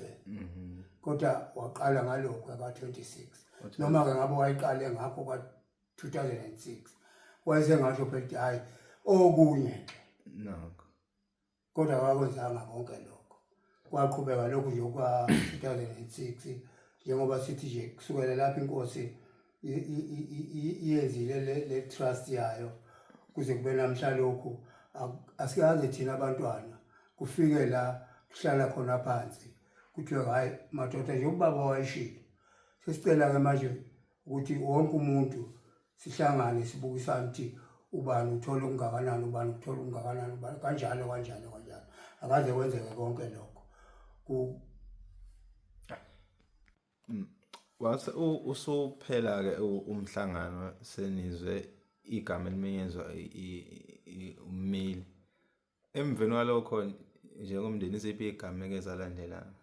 kodwa waqala ngalokhu kwa-26, noma-ke ngabe wayiqale ngakho kwa-2006, wayesengasho phela ukuthi hhayi okunye ke. Nakho. Kodwa akakwenzanga konke lokho, kwaqhubeka lokhu nje kwa-2006, njengoba sithi nje kusukela lapho inkosi iyenzile le trust yayo kuze kube namhla lokhu. Asikaze thina abantwana kufike la kuhlala khona phansi kuthiwe hhayi madoda nje ubaba wayeshilo sesicela-ke manje ukuthi wonke umuntu sihlangane sibukisane ukuthi ubani uthola okungakanani ubani uthola okungakanani ubani kanjalo kanjalo kanjalo akaze kwenzeke konke lokho. Wase usuphela-ke umhlangano senizwe igama elimenyezwa ummeli. Emveni kwalokho njengomndeni isiphi igameko ezalandelana?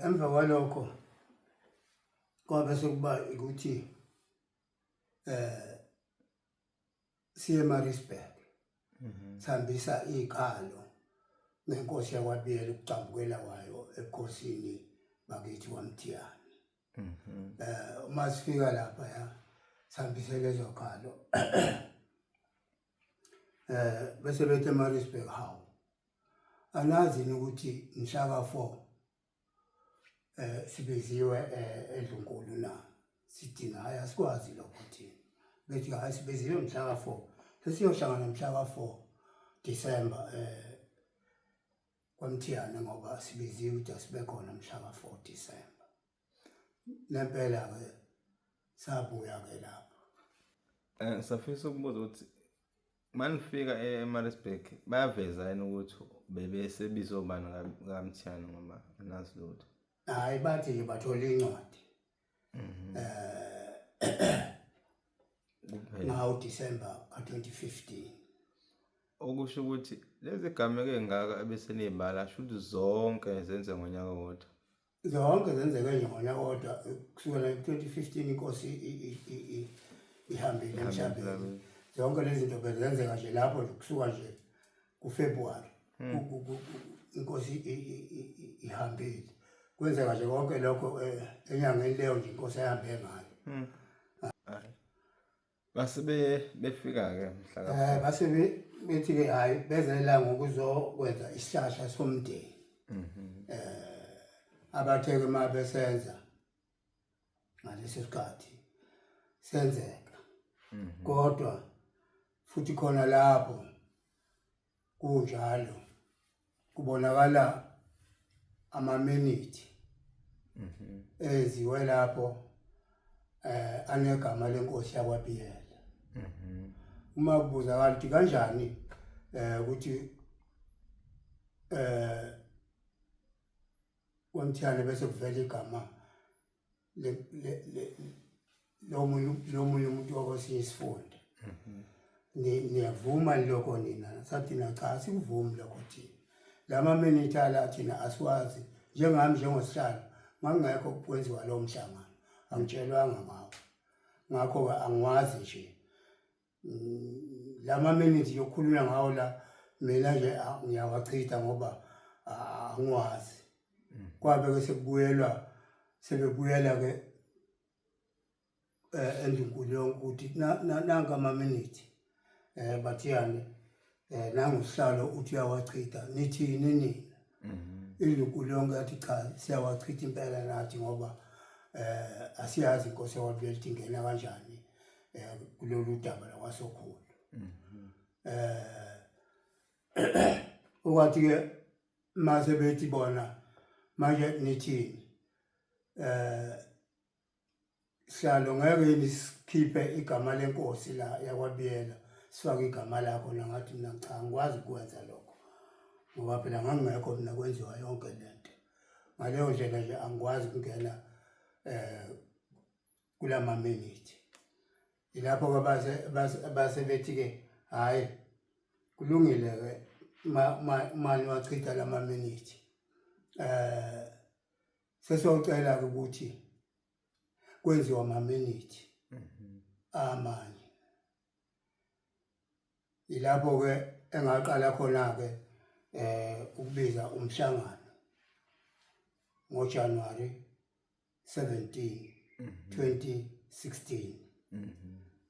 Emva kwalokho kwabe sekuba ukuthi siye eMaritzburg sihambisa izikhalo ngenkosi yakwaBiyela ukugxambukela kwayo ebukhosini bakithi kwaMthiyane. Uma sifika lapha ya sihambise lezo khalo bese bethi eMaritzburg hawu anazi yini ukuthi mhla ka-4 sibiziwe endlunkulu na sidinga hayi asikwazi lokho thina bethi hayi sibiziwe mhla ka-4 sesiyohlangana mhla ka-4 December kwaMthiyane ngoba sibiziwe ukuthi asibe khona mhla ka-4 December. Nempela-ke sabuya-ke lapho. Ngisafisa ukubuza ukuthi manifika eMaritzburg bayaveza yini ukuthi bebesebizwe ubani kaMthiyane ngoba anazi lutho? Hhayi bathi nje bathola incwadi Kuphela. Ngawo December ka-2015. Okusho ukuthi lezi gameko ey'ngaka ebeseniy'bala shuthi zonke zenze ngonyaka owodwa. Zonke zenzeke nje ngonyaka owodwa kusukela 2015 inkosi ihambile emhlabeni. Emhlabeni. Zonke lezi zinto bezenzeka nje lapho nje kusuka nje kuFebruary inkosi ihambile. Kwenzeka nje konke lokho enyangeni leyo nje inkosi ehambe ngayo. Hhayi. Base befika-ke mhla ka Base bethi ke hayi bezela ngokuzokwenza isihlahla somndeni. Abathe ke uma besenza ngaleso sikhathi senzeka. Kodwa futhi khona lapho kunjalo kubonakala amaminithi eziwe lapho anegama lenkosi yakwaBiyela. Uma kubuzakala ukuthi kanjani ukuthi kwaMthiyane bese kuvela igama lomunye umuntu wakwesinye isifunda. Niyavuma lokho nina? Sathi na cha asikuvumi lokho thina. Lama minute ala thina asiwazi njengami njengosihlalo ngangekho kwenziwa lo mhlangano angitshelwanga ngawo. Ngakho-ke angiwazi nje. Lama minute yokukhulunywa ngawo la mina nje ngiyawachitha ngoba angiwazi. Kwabe ke sekubuyelwa sebebuyela ke endlunkulu yonke ukuthi nanka ama-minute bathiyane nangusihlalo uthi uyawachitha nithini nina? Indlunkulu yonke yathi cha siyawachitha impela nathi ngoba asiyazi inkosi yakwaBiyela ukuthi ingena kanjani kulolu daba lakwaSokhulu. Okwathi ke mase bethi bona manje nithini? Sihlalo ngeke yini sikhiphe igama lenkosi la yakwaBiyela sifake igama lakho na? Ngathi mina cha angikwazi ukwenza lokho ngoba phela ngangingekho mina kwenziwa yonke lento. Ngaleyo ndlela nje angikwazi ukungena kulama minute. Ilapho ke base bethi ke hayi kulungile ke ma niwachitha lama minute. Sesiyocela ke ukuthi kwenziwa ama minute amanye. Ilapho ke engaqala khona ke ukubiza umhlangano ngoJanuary 17 2016.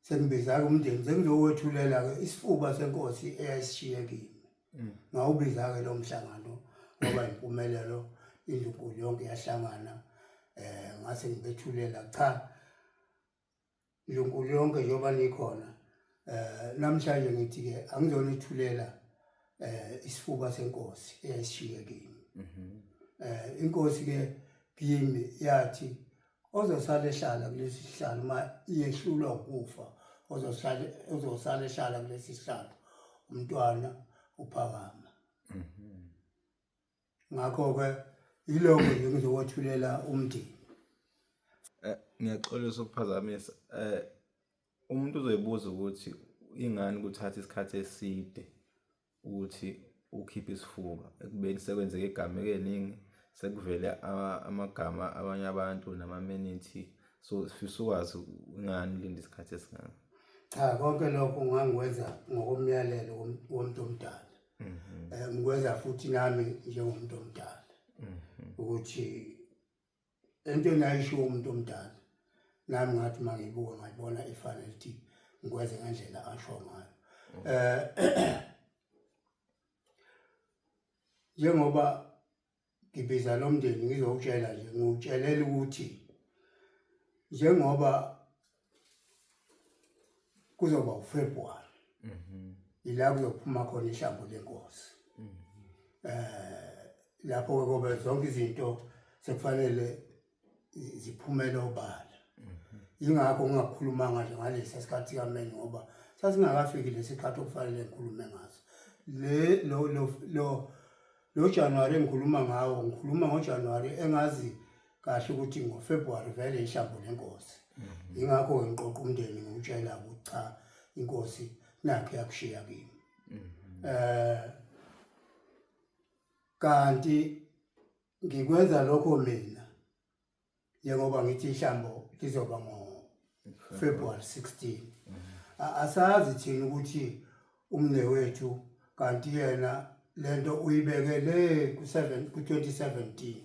Sengibiza umndeni sengizowethulela ke isifuba senkosi eyayisishiye kimi. Ngawubiza ke lo mhlangano ngoba impumelelo indlunkulu yonke yahlangana ngase ngibethulela cha indlunkulu yonke njengoba nikhona Namhlanje ngithi ke angizonithulela isifuba senkosi eyayishiye kimi. Inkosi ke kimi yathi ozosala ehlala kulesi sihlalo uma iyehlulwa ukufa ozosala ozosala ehlala kulesi sihlalo umntwana uphakama. Ngakho-ke yilokho nje ngizokwethulela umndeni. Ngiyaxolisa ukuphazamisa. Umuntu uzoyibuza ukuthi ingani kuthatha isikhathi eside ukuthi ukhiphe isifuba ekubeni sekwenzeke igameko eningi sekuvele amagama abanye abantu namamenithi so sifisa ukwazi ingani ulinde isikhathi esingaka. Cha, konke lokho ngangikwenza ngokomyalelo womuntu omdala. Ngikwenza futhi nami njengomuntu omdala ukuthi entweni ayishiwo umuntu omdala nami ngathi uma ngiyibuka ngayibona ifanele ukuthi ngikwenze ngendlela asho ngayo. Njengoba ngibiza lo mndeni ngizowutshela nje ngiwutshelela ukuthi njengoba kuzoba uFebruary ila kuzophuma khona ihlambo lenkosi lapho ke kobe zonke izinto sekufanele ziphumele obala. Yingakho ngingakhulumanga nje ngalesi sikhathi sikaMeni ngoba sasingakafiki lesi sikhathi okufanele ngikhulume ngaso. Le lo lo lo lo January engikhuluma ngawo ngikhuluma ngoJanuary engazi kahle ukuthi ngoFebruary vele ihlambo lenkosi. Yingakho ngiqoqa umndeni ngiwutshela ukuthi cha inkosi nakhe yakushiya kimi. Kanti ngikwenza lokho mina njengoba ngithi ihlambo lizoba ngo-February 16. Asazi thina ukuthi umnewethu kanti yena lento uyibekele ku-7 ku-2017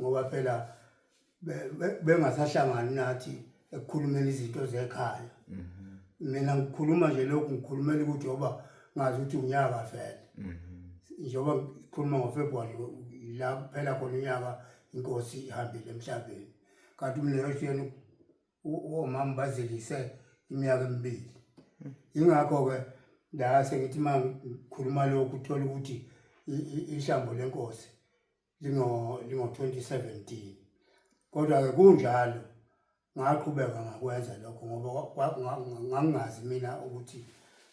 ngoba phela bengasahlangani nathi ekukhulumeni izinto zekhaya. Mina ngikhuluma nje lokhu ngikhulumela ukuthi ngoba ngazi ukuthi unyaka vele njengoba ngikhuluma ngoFebruary la kuphela khona unyaka inkosi ihambile emhlabeni kanti umnewethu yena omama bazilise iminyaka emibili. Yingakho-ke la sengithi uma ngikhuluma lokhu uthola ukuthi ihlambo lenkosi lingo-2017 kodwa-ke kunjalo ngaqhubeka ngakwenza lokho ngoba ngangingazi mina ukuthi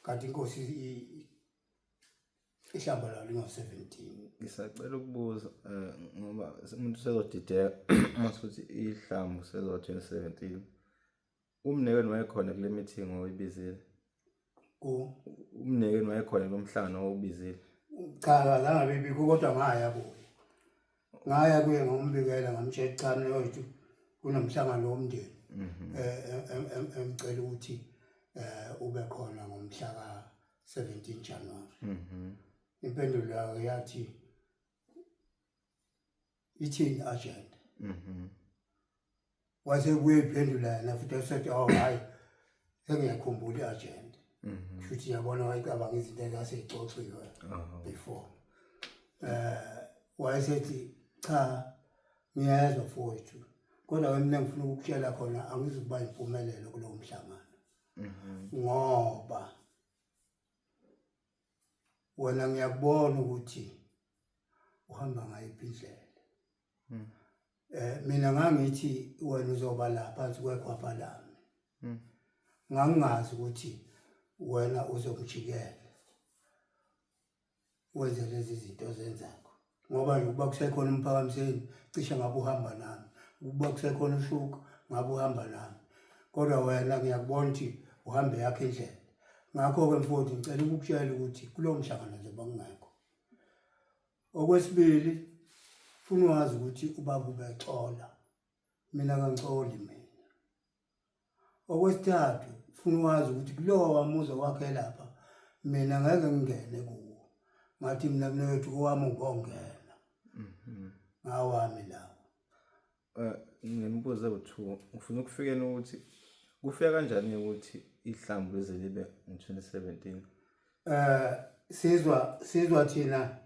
kanti inkosi ihlambo layo lingo-17. Ngisacela ukubuza ngoba umuntu usezodideka uma suthi ihlambo sezo-2017 umnekweni wayekhona kule meeting oyibizile? Umnekweni wayekhona kulo mhlangano owubizile? Cha, akazange abibikho kodwa ngaya kuye. Ngaya kuye ngombikela ngamtshela cha mnewethu kunomhlangano womndeni engicela ukuthi ube khona ngomhla ka-17 January. Impendulo yakhe yathi ithini agenda. Wase kuye iphendula yena futhi wasethi oh hayi sengiyakhumbula i-agenda. Kusho yabona wayicabanga izinto ezaseyixoxiwe before. Wayesethi cha ngiyezwa mfowethu kodwa ke mina ngifuna ukukutshela khona angizukuba impumelelo kulowo mhlangano ngoba wena ngiyakubona ukuthi uhamba ngayiphi indlela. Mina ngangithi wena uzoba la phansi kwekhwapha lami. Ngangingazi ukuthi wena uzongijikela wenze lezi zinto ozenzakho ngoba nje ukuba kusekhona umphakamiseni cishe ngabe uhamba nami, ukuba kusekhona ushuka ngabe uhamba nami, kodwa wena ngiyakubona ukuthi uhambe yakho indlela. Ngakho-ke mfowethu ngicela ukukutshela ukuthi kulowo mhlangano nje bangingekho. Okwesibili funa wazi ukuthi ubaba ubexola, mina kangixoli mina. Okwesithathu funa wazi ukuthi kulowo wamuzi wakhe lapha mina ngeke ngingene kuwo. Ngathi mina mnewethu kowami ubongena ngawami lawo. Ngemibuzo ewu-2 ngifuna ukufikela ukuthi kufika kanjani ukuthi ihlambu lize libe ngo-2017? Sizwa thina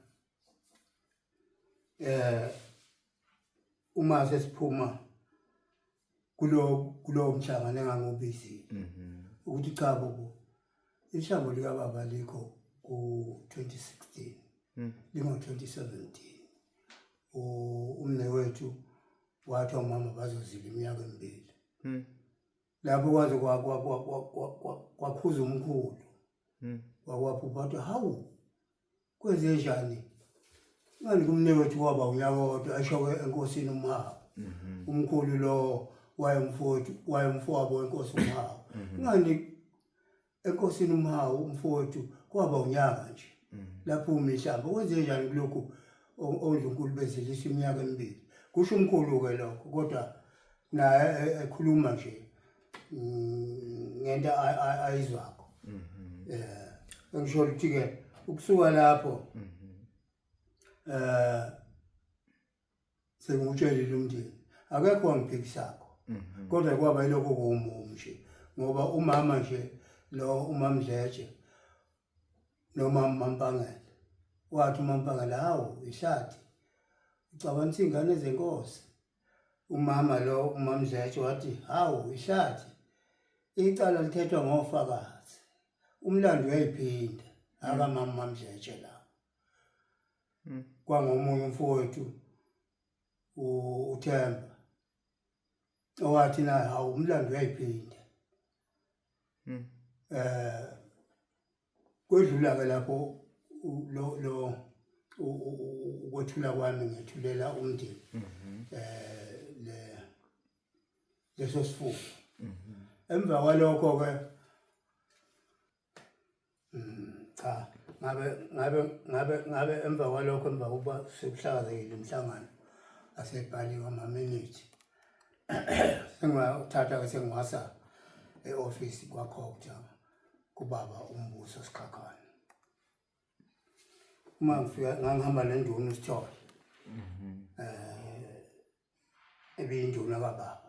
uma sesiphuma kulo mhlangano engangiwubizile ukuthi cha bobo Ihlambo likababa likho ku-2016, lingo-2017. Umnewethu wathi omama bazozila iminyaka emibili. Lapho kwaze kwakhuza umkhulu wakwaphupha wathi, hawu, kwenze njani ngani kumnewethu kwaba unyaka wodwa, esho-ke enkosini uMhawu. Umkhulu lo wayemfowethu, wayemfowabo wenkosi uMhawu. Ngani enkosini uMhawu umfowethu kwaba unyaka nje lapho umihlambo, kwenze njani kulokhu ondlunkulu bezilisa iminyaka emibili? Kusho umkhulu-ke lokho, kodwa naye ekhuluma nje ngento ayizwakho. Ngisho ukuthi-ke ukusuka lapho sengikutshelile umndeni, akekho wangiphikisakho, kodwa kwaba yilokho kuwumumu nje, ngoba umama nje lo uMamdletshe noma uMampangela wathi, uMampangela, hawu, ihlathi ucabanisa iy'ngane zenkosi. Umama lo uMamdletshe wathi, hawu, ihlathi, icala lithethwa ngofakazi, umlando uyayiphinda. Akamama uMamdletshe la kwangomunye umfowethu uThemba owathi naye, hawu, umlando uyayiphinda. Kwedlula ke lapho lo ukwethula kwami, ngethulela umndeni le leso sifuba. Emva kwalokho ke cha, ngabe emva kwalokho, emva kokuba sekuhlakazekile umhlangano, asebhaliwe amaminithi, sengiwathatha ke sengiwasa e-ofisi kwaCogta kubaba uMbuso Sikhakhane. Uma ngifika ngangihamba nenduna uSithole, ebiyinduna kababa.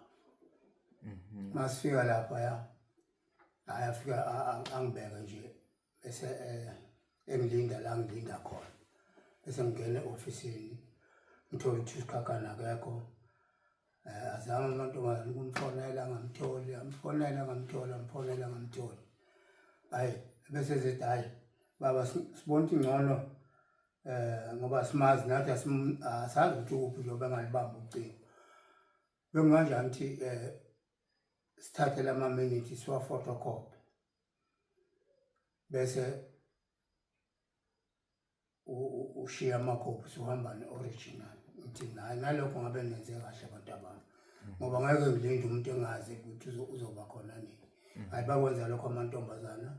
Masifika lapha ya, hayi, afika angibeke nje bese engilinda la ngilinda khona, bese ngingena e-ofisini, ngithole ukuthi uSikhakhane akekho. Azama amantombazane ukumfonela, angamtholi, amfonela, angamtholi, amfonela, angamtholi. Hayi, bese zithi, hayi baba, sibona ukuthi ngcono ngoba simazi nathi, asazi ukuthi ukuphi njengoba engalibamba ucingo, bekunganjani ukuthi sithathe lama minutes siwa-photocopy bese ushiya amakhophi, suhamba ne-original. Ngithi hayi, nalokho ngabe nenze kahle abantu abami, ngoba ngeke ngilinde umuntu engazi ukuthi uzoba khona nini. Hayi, bakwenza lokho amantombazana,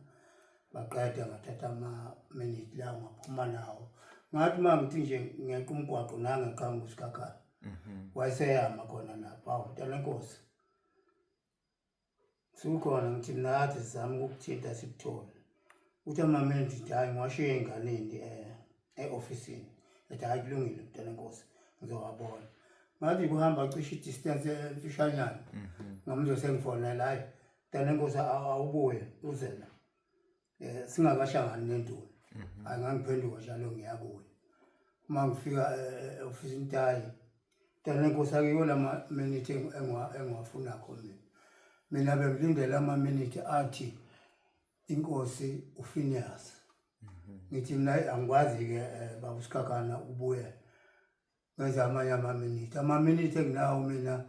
baqeda, ngathatha ama-minute lawo ngaphuma nawo. Ngathi uma ngithi nje ngeqa umgwaqo, nangeqhamuka uSikhakhane, wayeseyama khona lapho. Hawu, mntanenkosi, sukhona? Ngithi nathi sizama ukukuthinta sikuthole. Uthi ama-minute nje, hhayi, ngiwashiye ey'nganeni e-ofisini. Ethi hhayi, kulungile mntanenkosi, ngizowabona. Ngathi kuhamba cishe i-distance emfishanyana, ngamuzwe sengifonela, hhayi mntanenkosi, awubuye uze la, singakahlangani nentuli. Hayi, ngangiphenduka njalo ngiyakuye. Uma ngifika e-ofisini, hayi mntanenkosi, akiwo lama minute engiwafuna khona mina. Mina bengilindele ama-minute athi inkosi uPhineas. Ngithi mina angikwazi-ke, baba uSikhakhane, ubuye ngenza amanye amaminithi. Amaminithi enginawo mina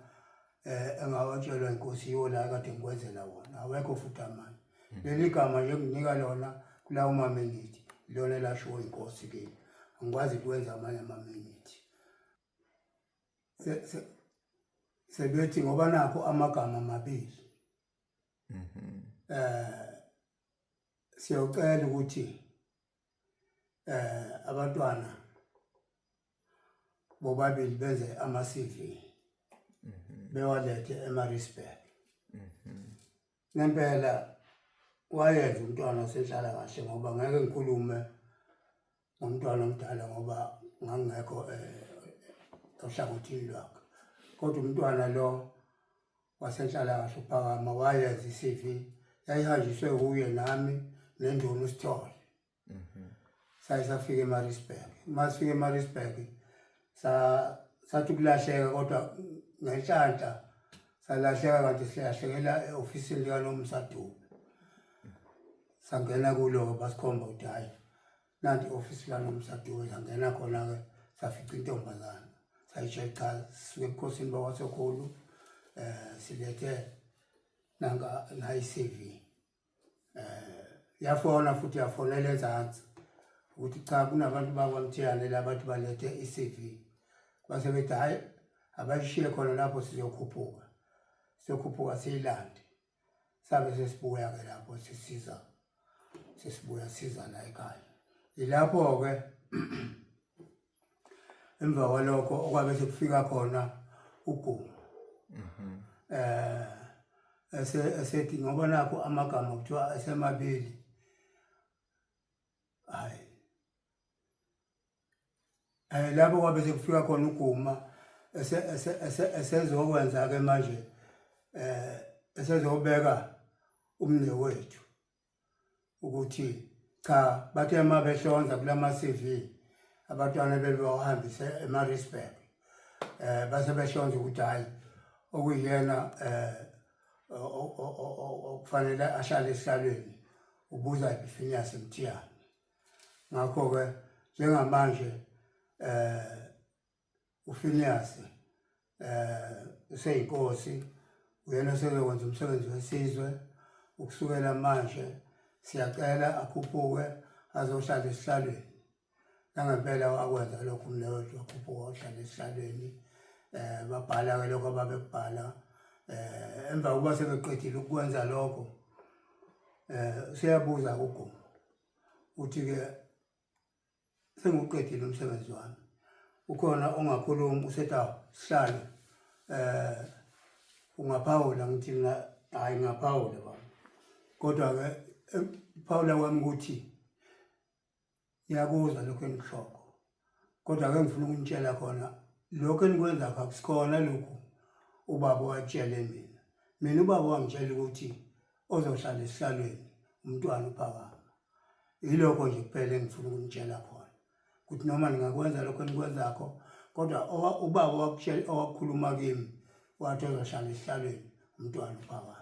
engawatshelwa inkosi yiwo la kade ngikwenzela wona, awekho futhi amanye. Leli gama nje nginika lona kulawo maminithi lona elashiwo inkosi kimi, angikwazi ukwenza amanye amaminithi. Sebethi ngoba nakho amagama amabili, siyocela ukuthi abantwana bobabili benze ama CV, bewalethe eMaritzburg. Ngempela wayenza umntwana osehlala kahle, ngoba ngeke ngikhulume ngomntwana omdala ngoba ngangingekho ohlangothini lwakhe, kodwa umntwana lo wasenhlala kahle uphakama wayenza i-CV, yayihanjiswe kuye nami nenduna uSithole. Saye safika eMaritzburg. Uma sifika eMaritzburg sathi ukulahleka, kodwa ngenhlanhla salahleka kanti silahlekela e-ofisini likaNomsa Dube. Sangena kulo-ke basikhomba ukuthi hhayi nanti i-ofisi laNomsaduke. Sangena khona-ke safica intombazane sayitshela cha sisuke ebukhosini bakwaSokhulu silethe nanka nayi CV. Yafona futhi yafonela ezansi ukuthi cha kunabantu bakwaMthiyane la bathi balethe i-CV. Base bethi hhayi abayishiye khona lapho sizokhuphuka. Siyokhuphuka siyilande. Sabe sesibuya-ke lapho sisiza sesibuya siza la ekhaya. Yilapho-ke emva kwalokho okwabe sekufika khona uGuma. Esethi ngoba nakho amagama kuthiwa esemabili. Hayi. Lapho kwabe sekufika khona uGuma esezokwenza ke manje esezobeka umnewethu ukuthi cha bathe uma behlonza kulama CV abantwana bebewahambise eMaritzburg base behlonza ukuthi hayi okuyena okufanele ahlale esihlalweni ubuza Phineas Mthiyane. Ngakho-ke njengamanje uPhineas useyinkosi uyena osezokwenza umsebenzi wesizwe. Ukusukela manje siyacela akhuphuke azohlala esihlalweni. Nangempela wakwenza lokho umnewethu, wakhuphuka wahlala esihlalweni. Babhala-ke lokho ababekubhala. Emva kokuba sebeqedile ukukwenza lokho useyabuza kuGuma uthi-ke sengiwuqedile umsebenzi wami, ukhona ongakhuluma? Usethi awu sihlalo ungaphawula. Ngithi mina hhayi ngingaphawula baba, kodwa-ke ukuphawula kwami ukuthi ngiyakuzwa lokhu enikushoko, kodwa-ke ngifuna ukunitshela khona lokhu enikwenzakho akusikhona lokhu ubaba watshele mina. Mina ubaba wangitshela ukuthi ozohlala esihlalweni umntwana uPhakama. Yilokho nje kuphela engifuna ukunitshela khona, ukuthi noma ningakwenza lokho enikwenzakho, kodwa ubaba owakukhuluma kimi wathi ozohlala esihlalweni umntwana uPhakama.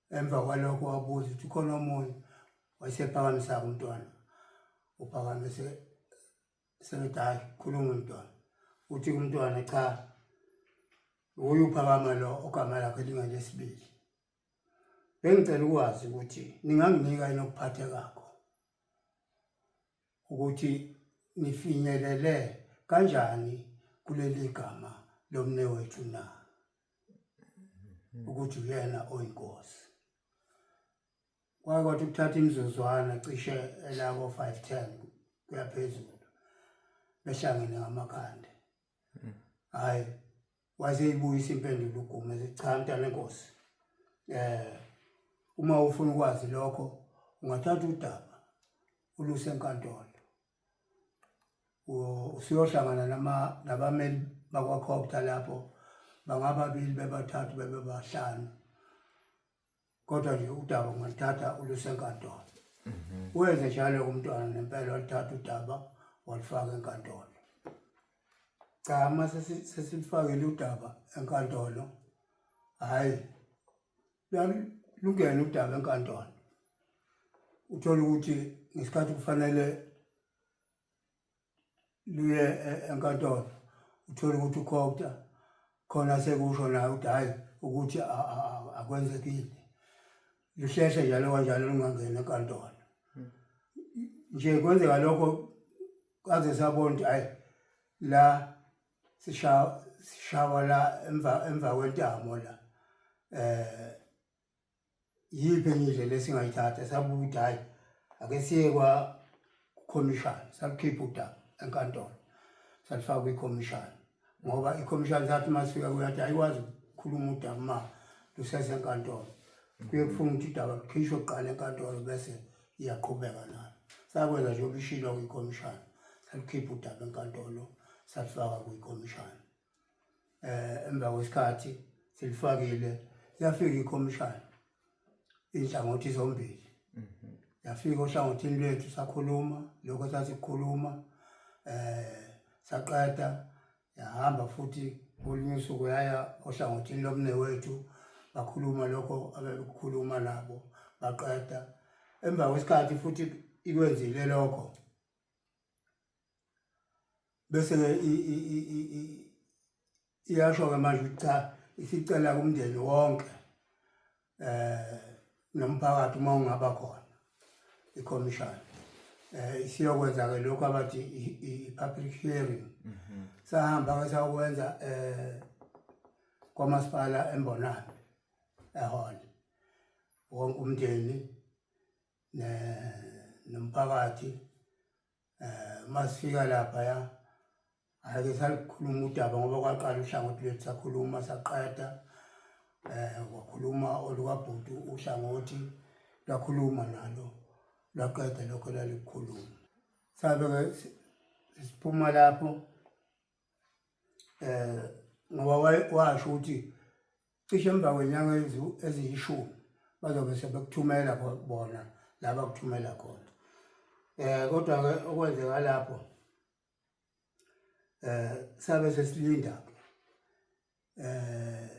Emva kwalokho wabuza ukuthi ukhona omunye, wayesephakamisa-ke umntwana uPhakame sebethi hhayi khuluma umntwana. Uthi kumntwana cha uye uPhakama lo ogama lakhe lingelesibili. Bengicela ukwazi ukuthi ninganginika yini okuphathekakho ukuthi nifinyelele kanjani kuleli gama lomnewethu na, ukuthi uyena oyinkosi. Kwake kwathi ukuthatha imizuzwana cishe elako 5 10 kuya phezulu behlangene ngamakhanda. Hhayi wayeseyibuyisa impendulo uGuma ethi cha mntana enkosi, uma ufuna ukwazi lokho ungathatha udaba uluse enkantolo, usuyohlangana nabameli bakwaCogta lapho, bangababili bebathathu bebe bahlanu, kodwa nje udaba ungaluthatha uluse enkantolo. Wenze njalo umntwana nempela, waluthatha udaba walufaka enkantolo. Cha uma sesilufakile udaba enkantolo, hhayi lungene udaba enkantolo, uthole ukuthi ngesikhathi kufanele luye enkantolo uthole ukuthi uCogta khona sekusho naye ukuthi hhayi ukuthi akwenzekile, lusheshe njalo kanjalo lungangeni enkantolo. Nje kwenzeka lokho kaze sabona ukuthi hhayi la sishawa la emva kwentamo la, yiphi enye indlela esingayithatha? Sabuka ukuthi hhayi ake siye kwa-khomishani. Salukhipha udaba enkantolo salifaka kwikhomishani, ngoba ikhomishani sathi uma sifika kuyo yathi ayikwazi ukukhuluma udaba uma lusesenkantolo, kuye kufuna ukuthi udaba lukhishwe kuqala enkantolo bese iyaqhubeka nalo. Sakwenza njengoba ishilo kwikhomishani, salukhipha udaba enkantolo salifaka kwikhomishani. Emva kwesikhathi silifakile yafika ikhomishani inhlangothi zombili. Yafika ohlangothini lwethu sakhuluma lokho sasikhuluma saqeda, yahamba futhi ngolunye usuku yaya ohlangothini lomnewethu, bakhuluma lokho abebekukhuluma nabo baqeda. Emva kwesikhathi futhi ikwenzile lokho bese-ke iyasho-ke manje ukuthi cha isicela kumndeni wonke eh nomphakathi uma ungaba khona ikhomishana eh isiyokwenza ke lokho abathi i-public hearing mhm. sahamba ke sayokwenza eh kwamasipala embonambi ehall wonke umndeni nomphakathi eh masifika lapha ya Ake salikhuluma udaba ngoba kwaqala uhlangothi lwethu sakhuluma saqeda eh kwakhuluma olukabhuti uhlangothi lwakhuluma nalo lwaqeda lokho lalikukhuluma sabe ke siphuma lapho eh ngoba washo ukuthi cishe emva kwenyanga eziyishumi bazobe sebekuthumela bona la bakuthumela khona eh kodwa ke okwenzeka lapho eh sabe sesilinda eh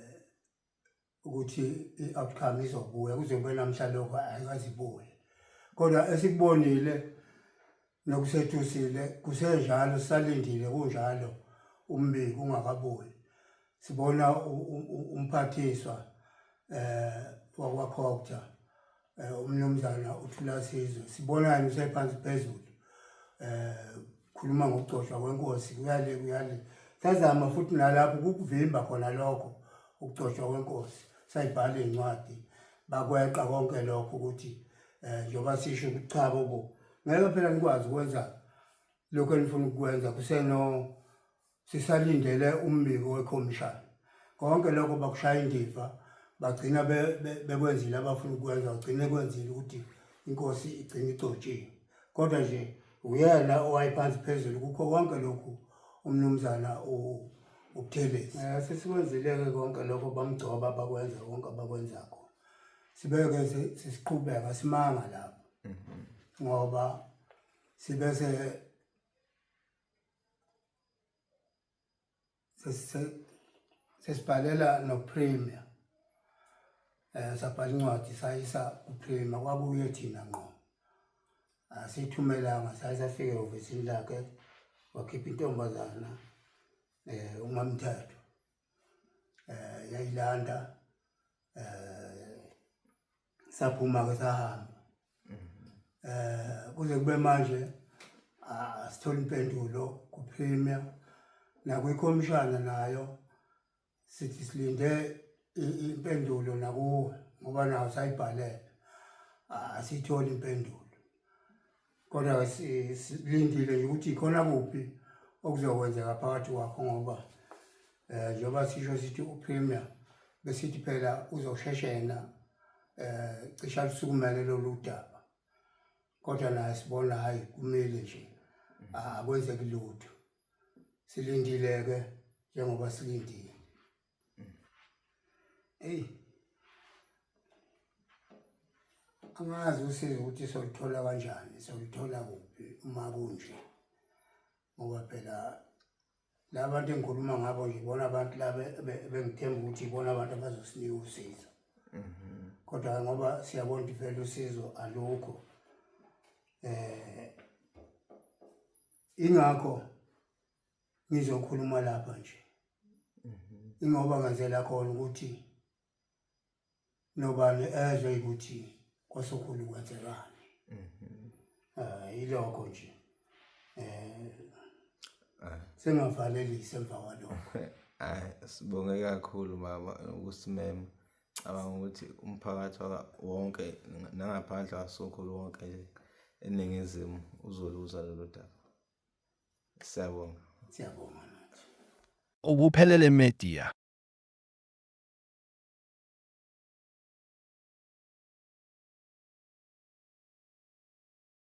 ukuthi i-outcome izobuya kuze kube namhla lokho ayikazibuye kodwa esikubonile nokusethusile kusenjalo sisalindile kunjalo umbiko ungakabuyi sibona umphathiswa eh wakwaCogta eh, umnumzana uThulasizwe sibonani usephansi phezulu eh khuluma ngokugcotshwa kwenkosi kuyale kuyale sazama futhi nalapho kukuvimba khona lokho ukugcotshwa kwenkosi sayibhala incwadi bakweqa konke lokho ukuthi eh njengoba sisho ukuthi cha bobo ngeke phela nikwazi ukwenza lokho enifuna ukukwenza kuseno sisalindele umbiko wekhomishana konke lokho bakushaya indiva bagcina bekwenzile abafuna ukwenza bagcine kwenzile ukuthi inkosi igcine igcotshiwe kodwa nje uyena owayephansi phezulu kukho konke lokhu umnumzana uButhelezi eh, sesikwenzile-ke konke lokho bamgcoba bakwenza konke abakwenzakho sibeke sesiqhubeka simanga lapho mhm. ngoba sibese sesibhalela noPremier eh sabhala incwadi sayisa kuPremier kwabuye thina ngqo asithumelanga saye safika ehhovisini lakhe wakhipha intombazana eh umamthetho eh yayilanda eh saphuma ke sahamba eh kuze kube manje asithola impendulo kuPremier nakwikhomishana nayo sithi silinde impendulo nakuwe ngoba nawo sayibhalela asiyitholi impendulo kodwa silindile nje ukuthi khona kuphi okuzokwenzeka phakathi kwakho ngoba um njengoba sisho sithi uPremier besithi phela uzosheshe yena um cishe alusukumele lolu daba kodwa naye sibona hhayi kumile nje akwenzeki lutho silindile-ke njengoba silindile eyi angazi usizo ukuthi soluthola kanjani soluthola kuphi uma kunje ngoba phela la bantu engikhuluma ngabo nje ibona abantu laba bengithemba ukuthi ibona abantu abazosinika usizo mhm. kodwa ngoba siyabona ukuthi vele usizo alukho eh ingakho ngizokhuluma lapha nje mhm. ingoba ngenzela khona ukuthi nobani ezwe ukuthi kwasokhulu kwenzekani mhm. eh ilokho nje eh sengavalelisa emva kwalokho hayi sibonge kakhulu baba ukusimema cabanga ukuthi umphakathi wonke nangaphandle kwasokhulu wonke nje eningizimu uzoluza lolu daba siyabonga siyabonga nathi Ukuphelele Media.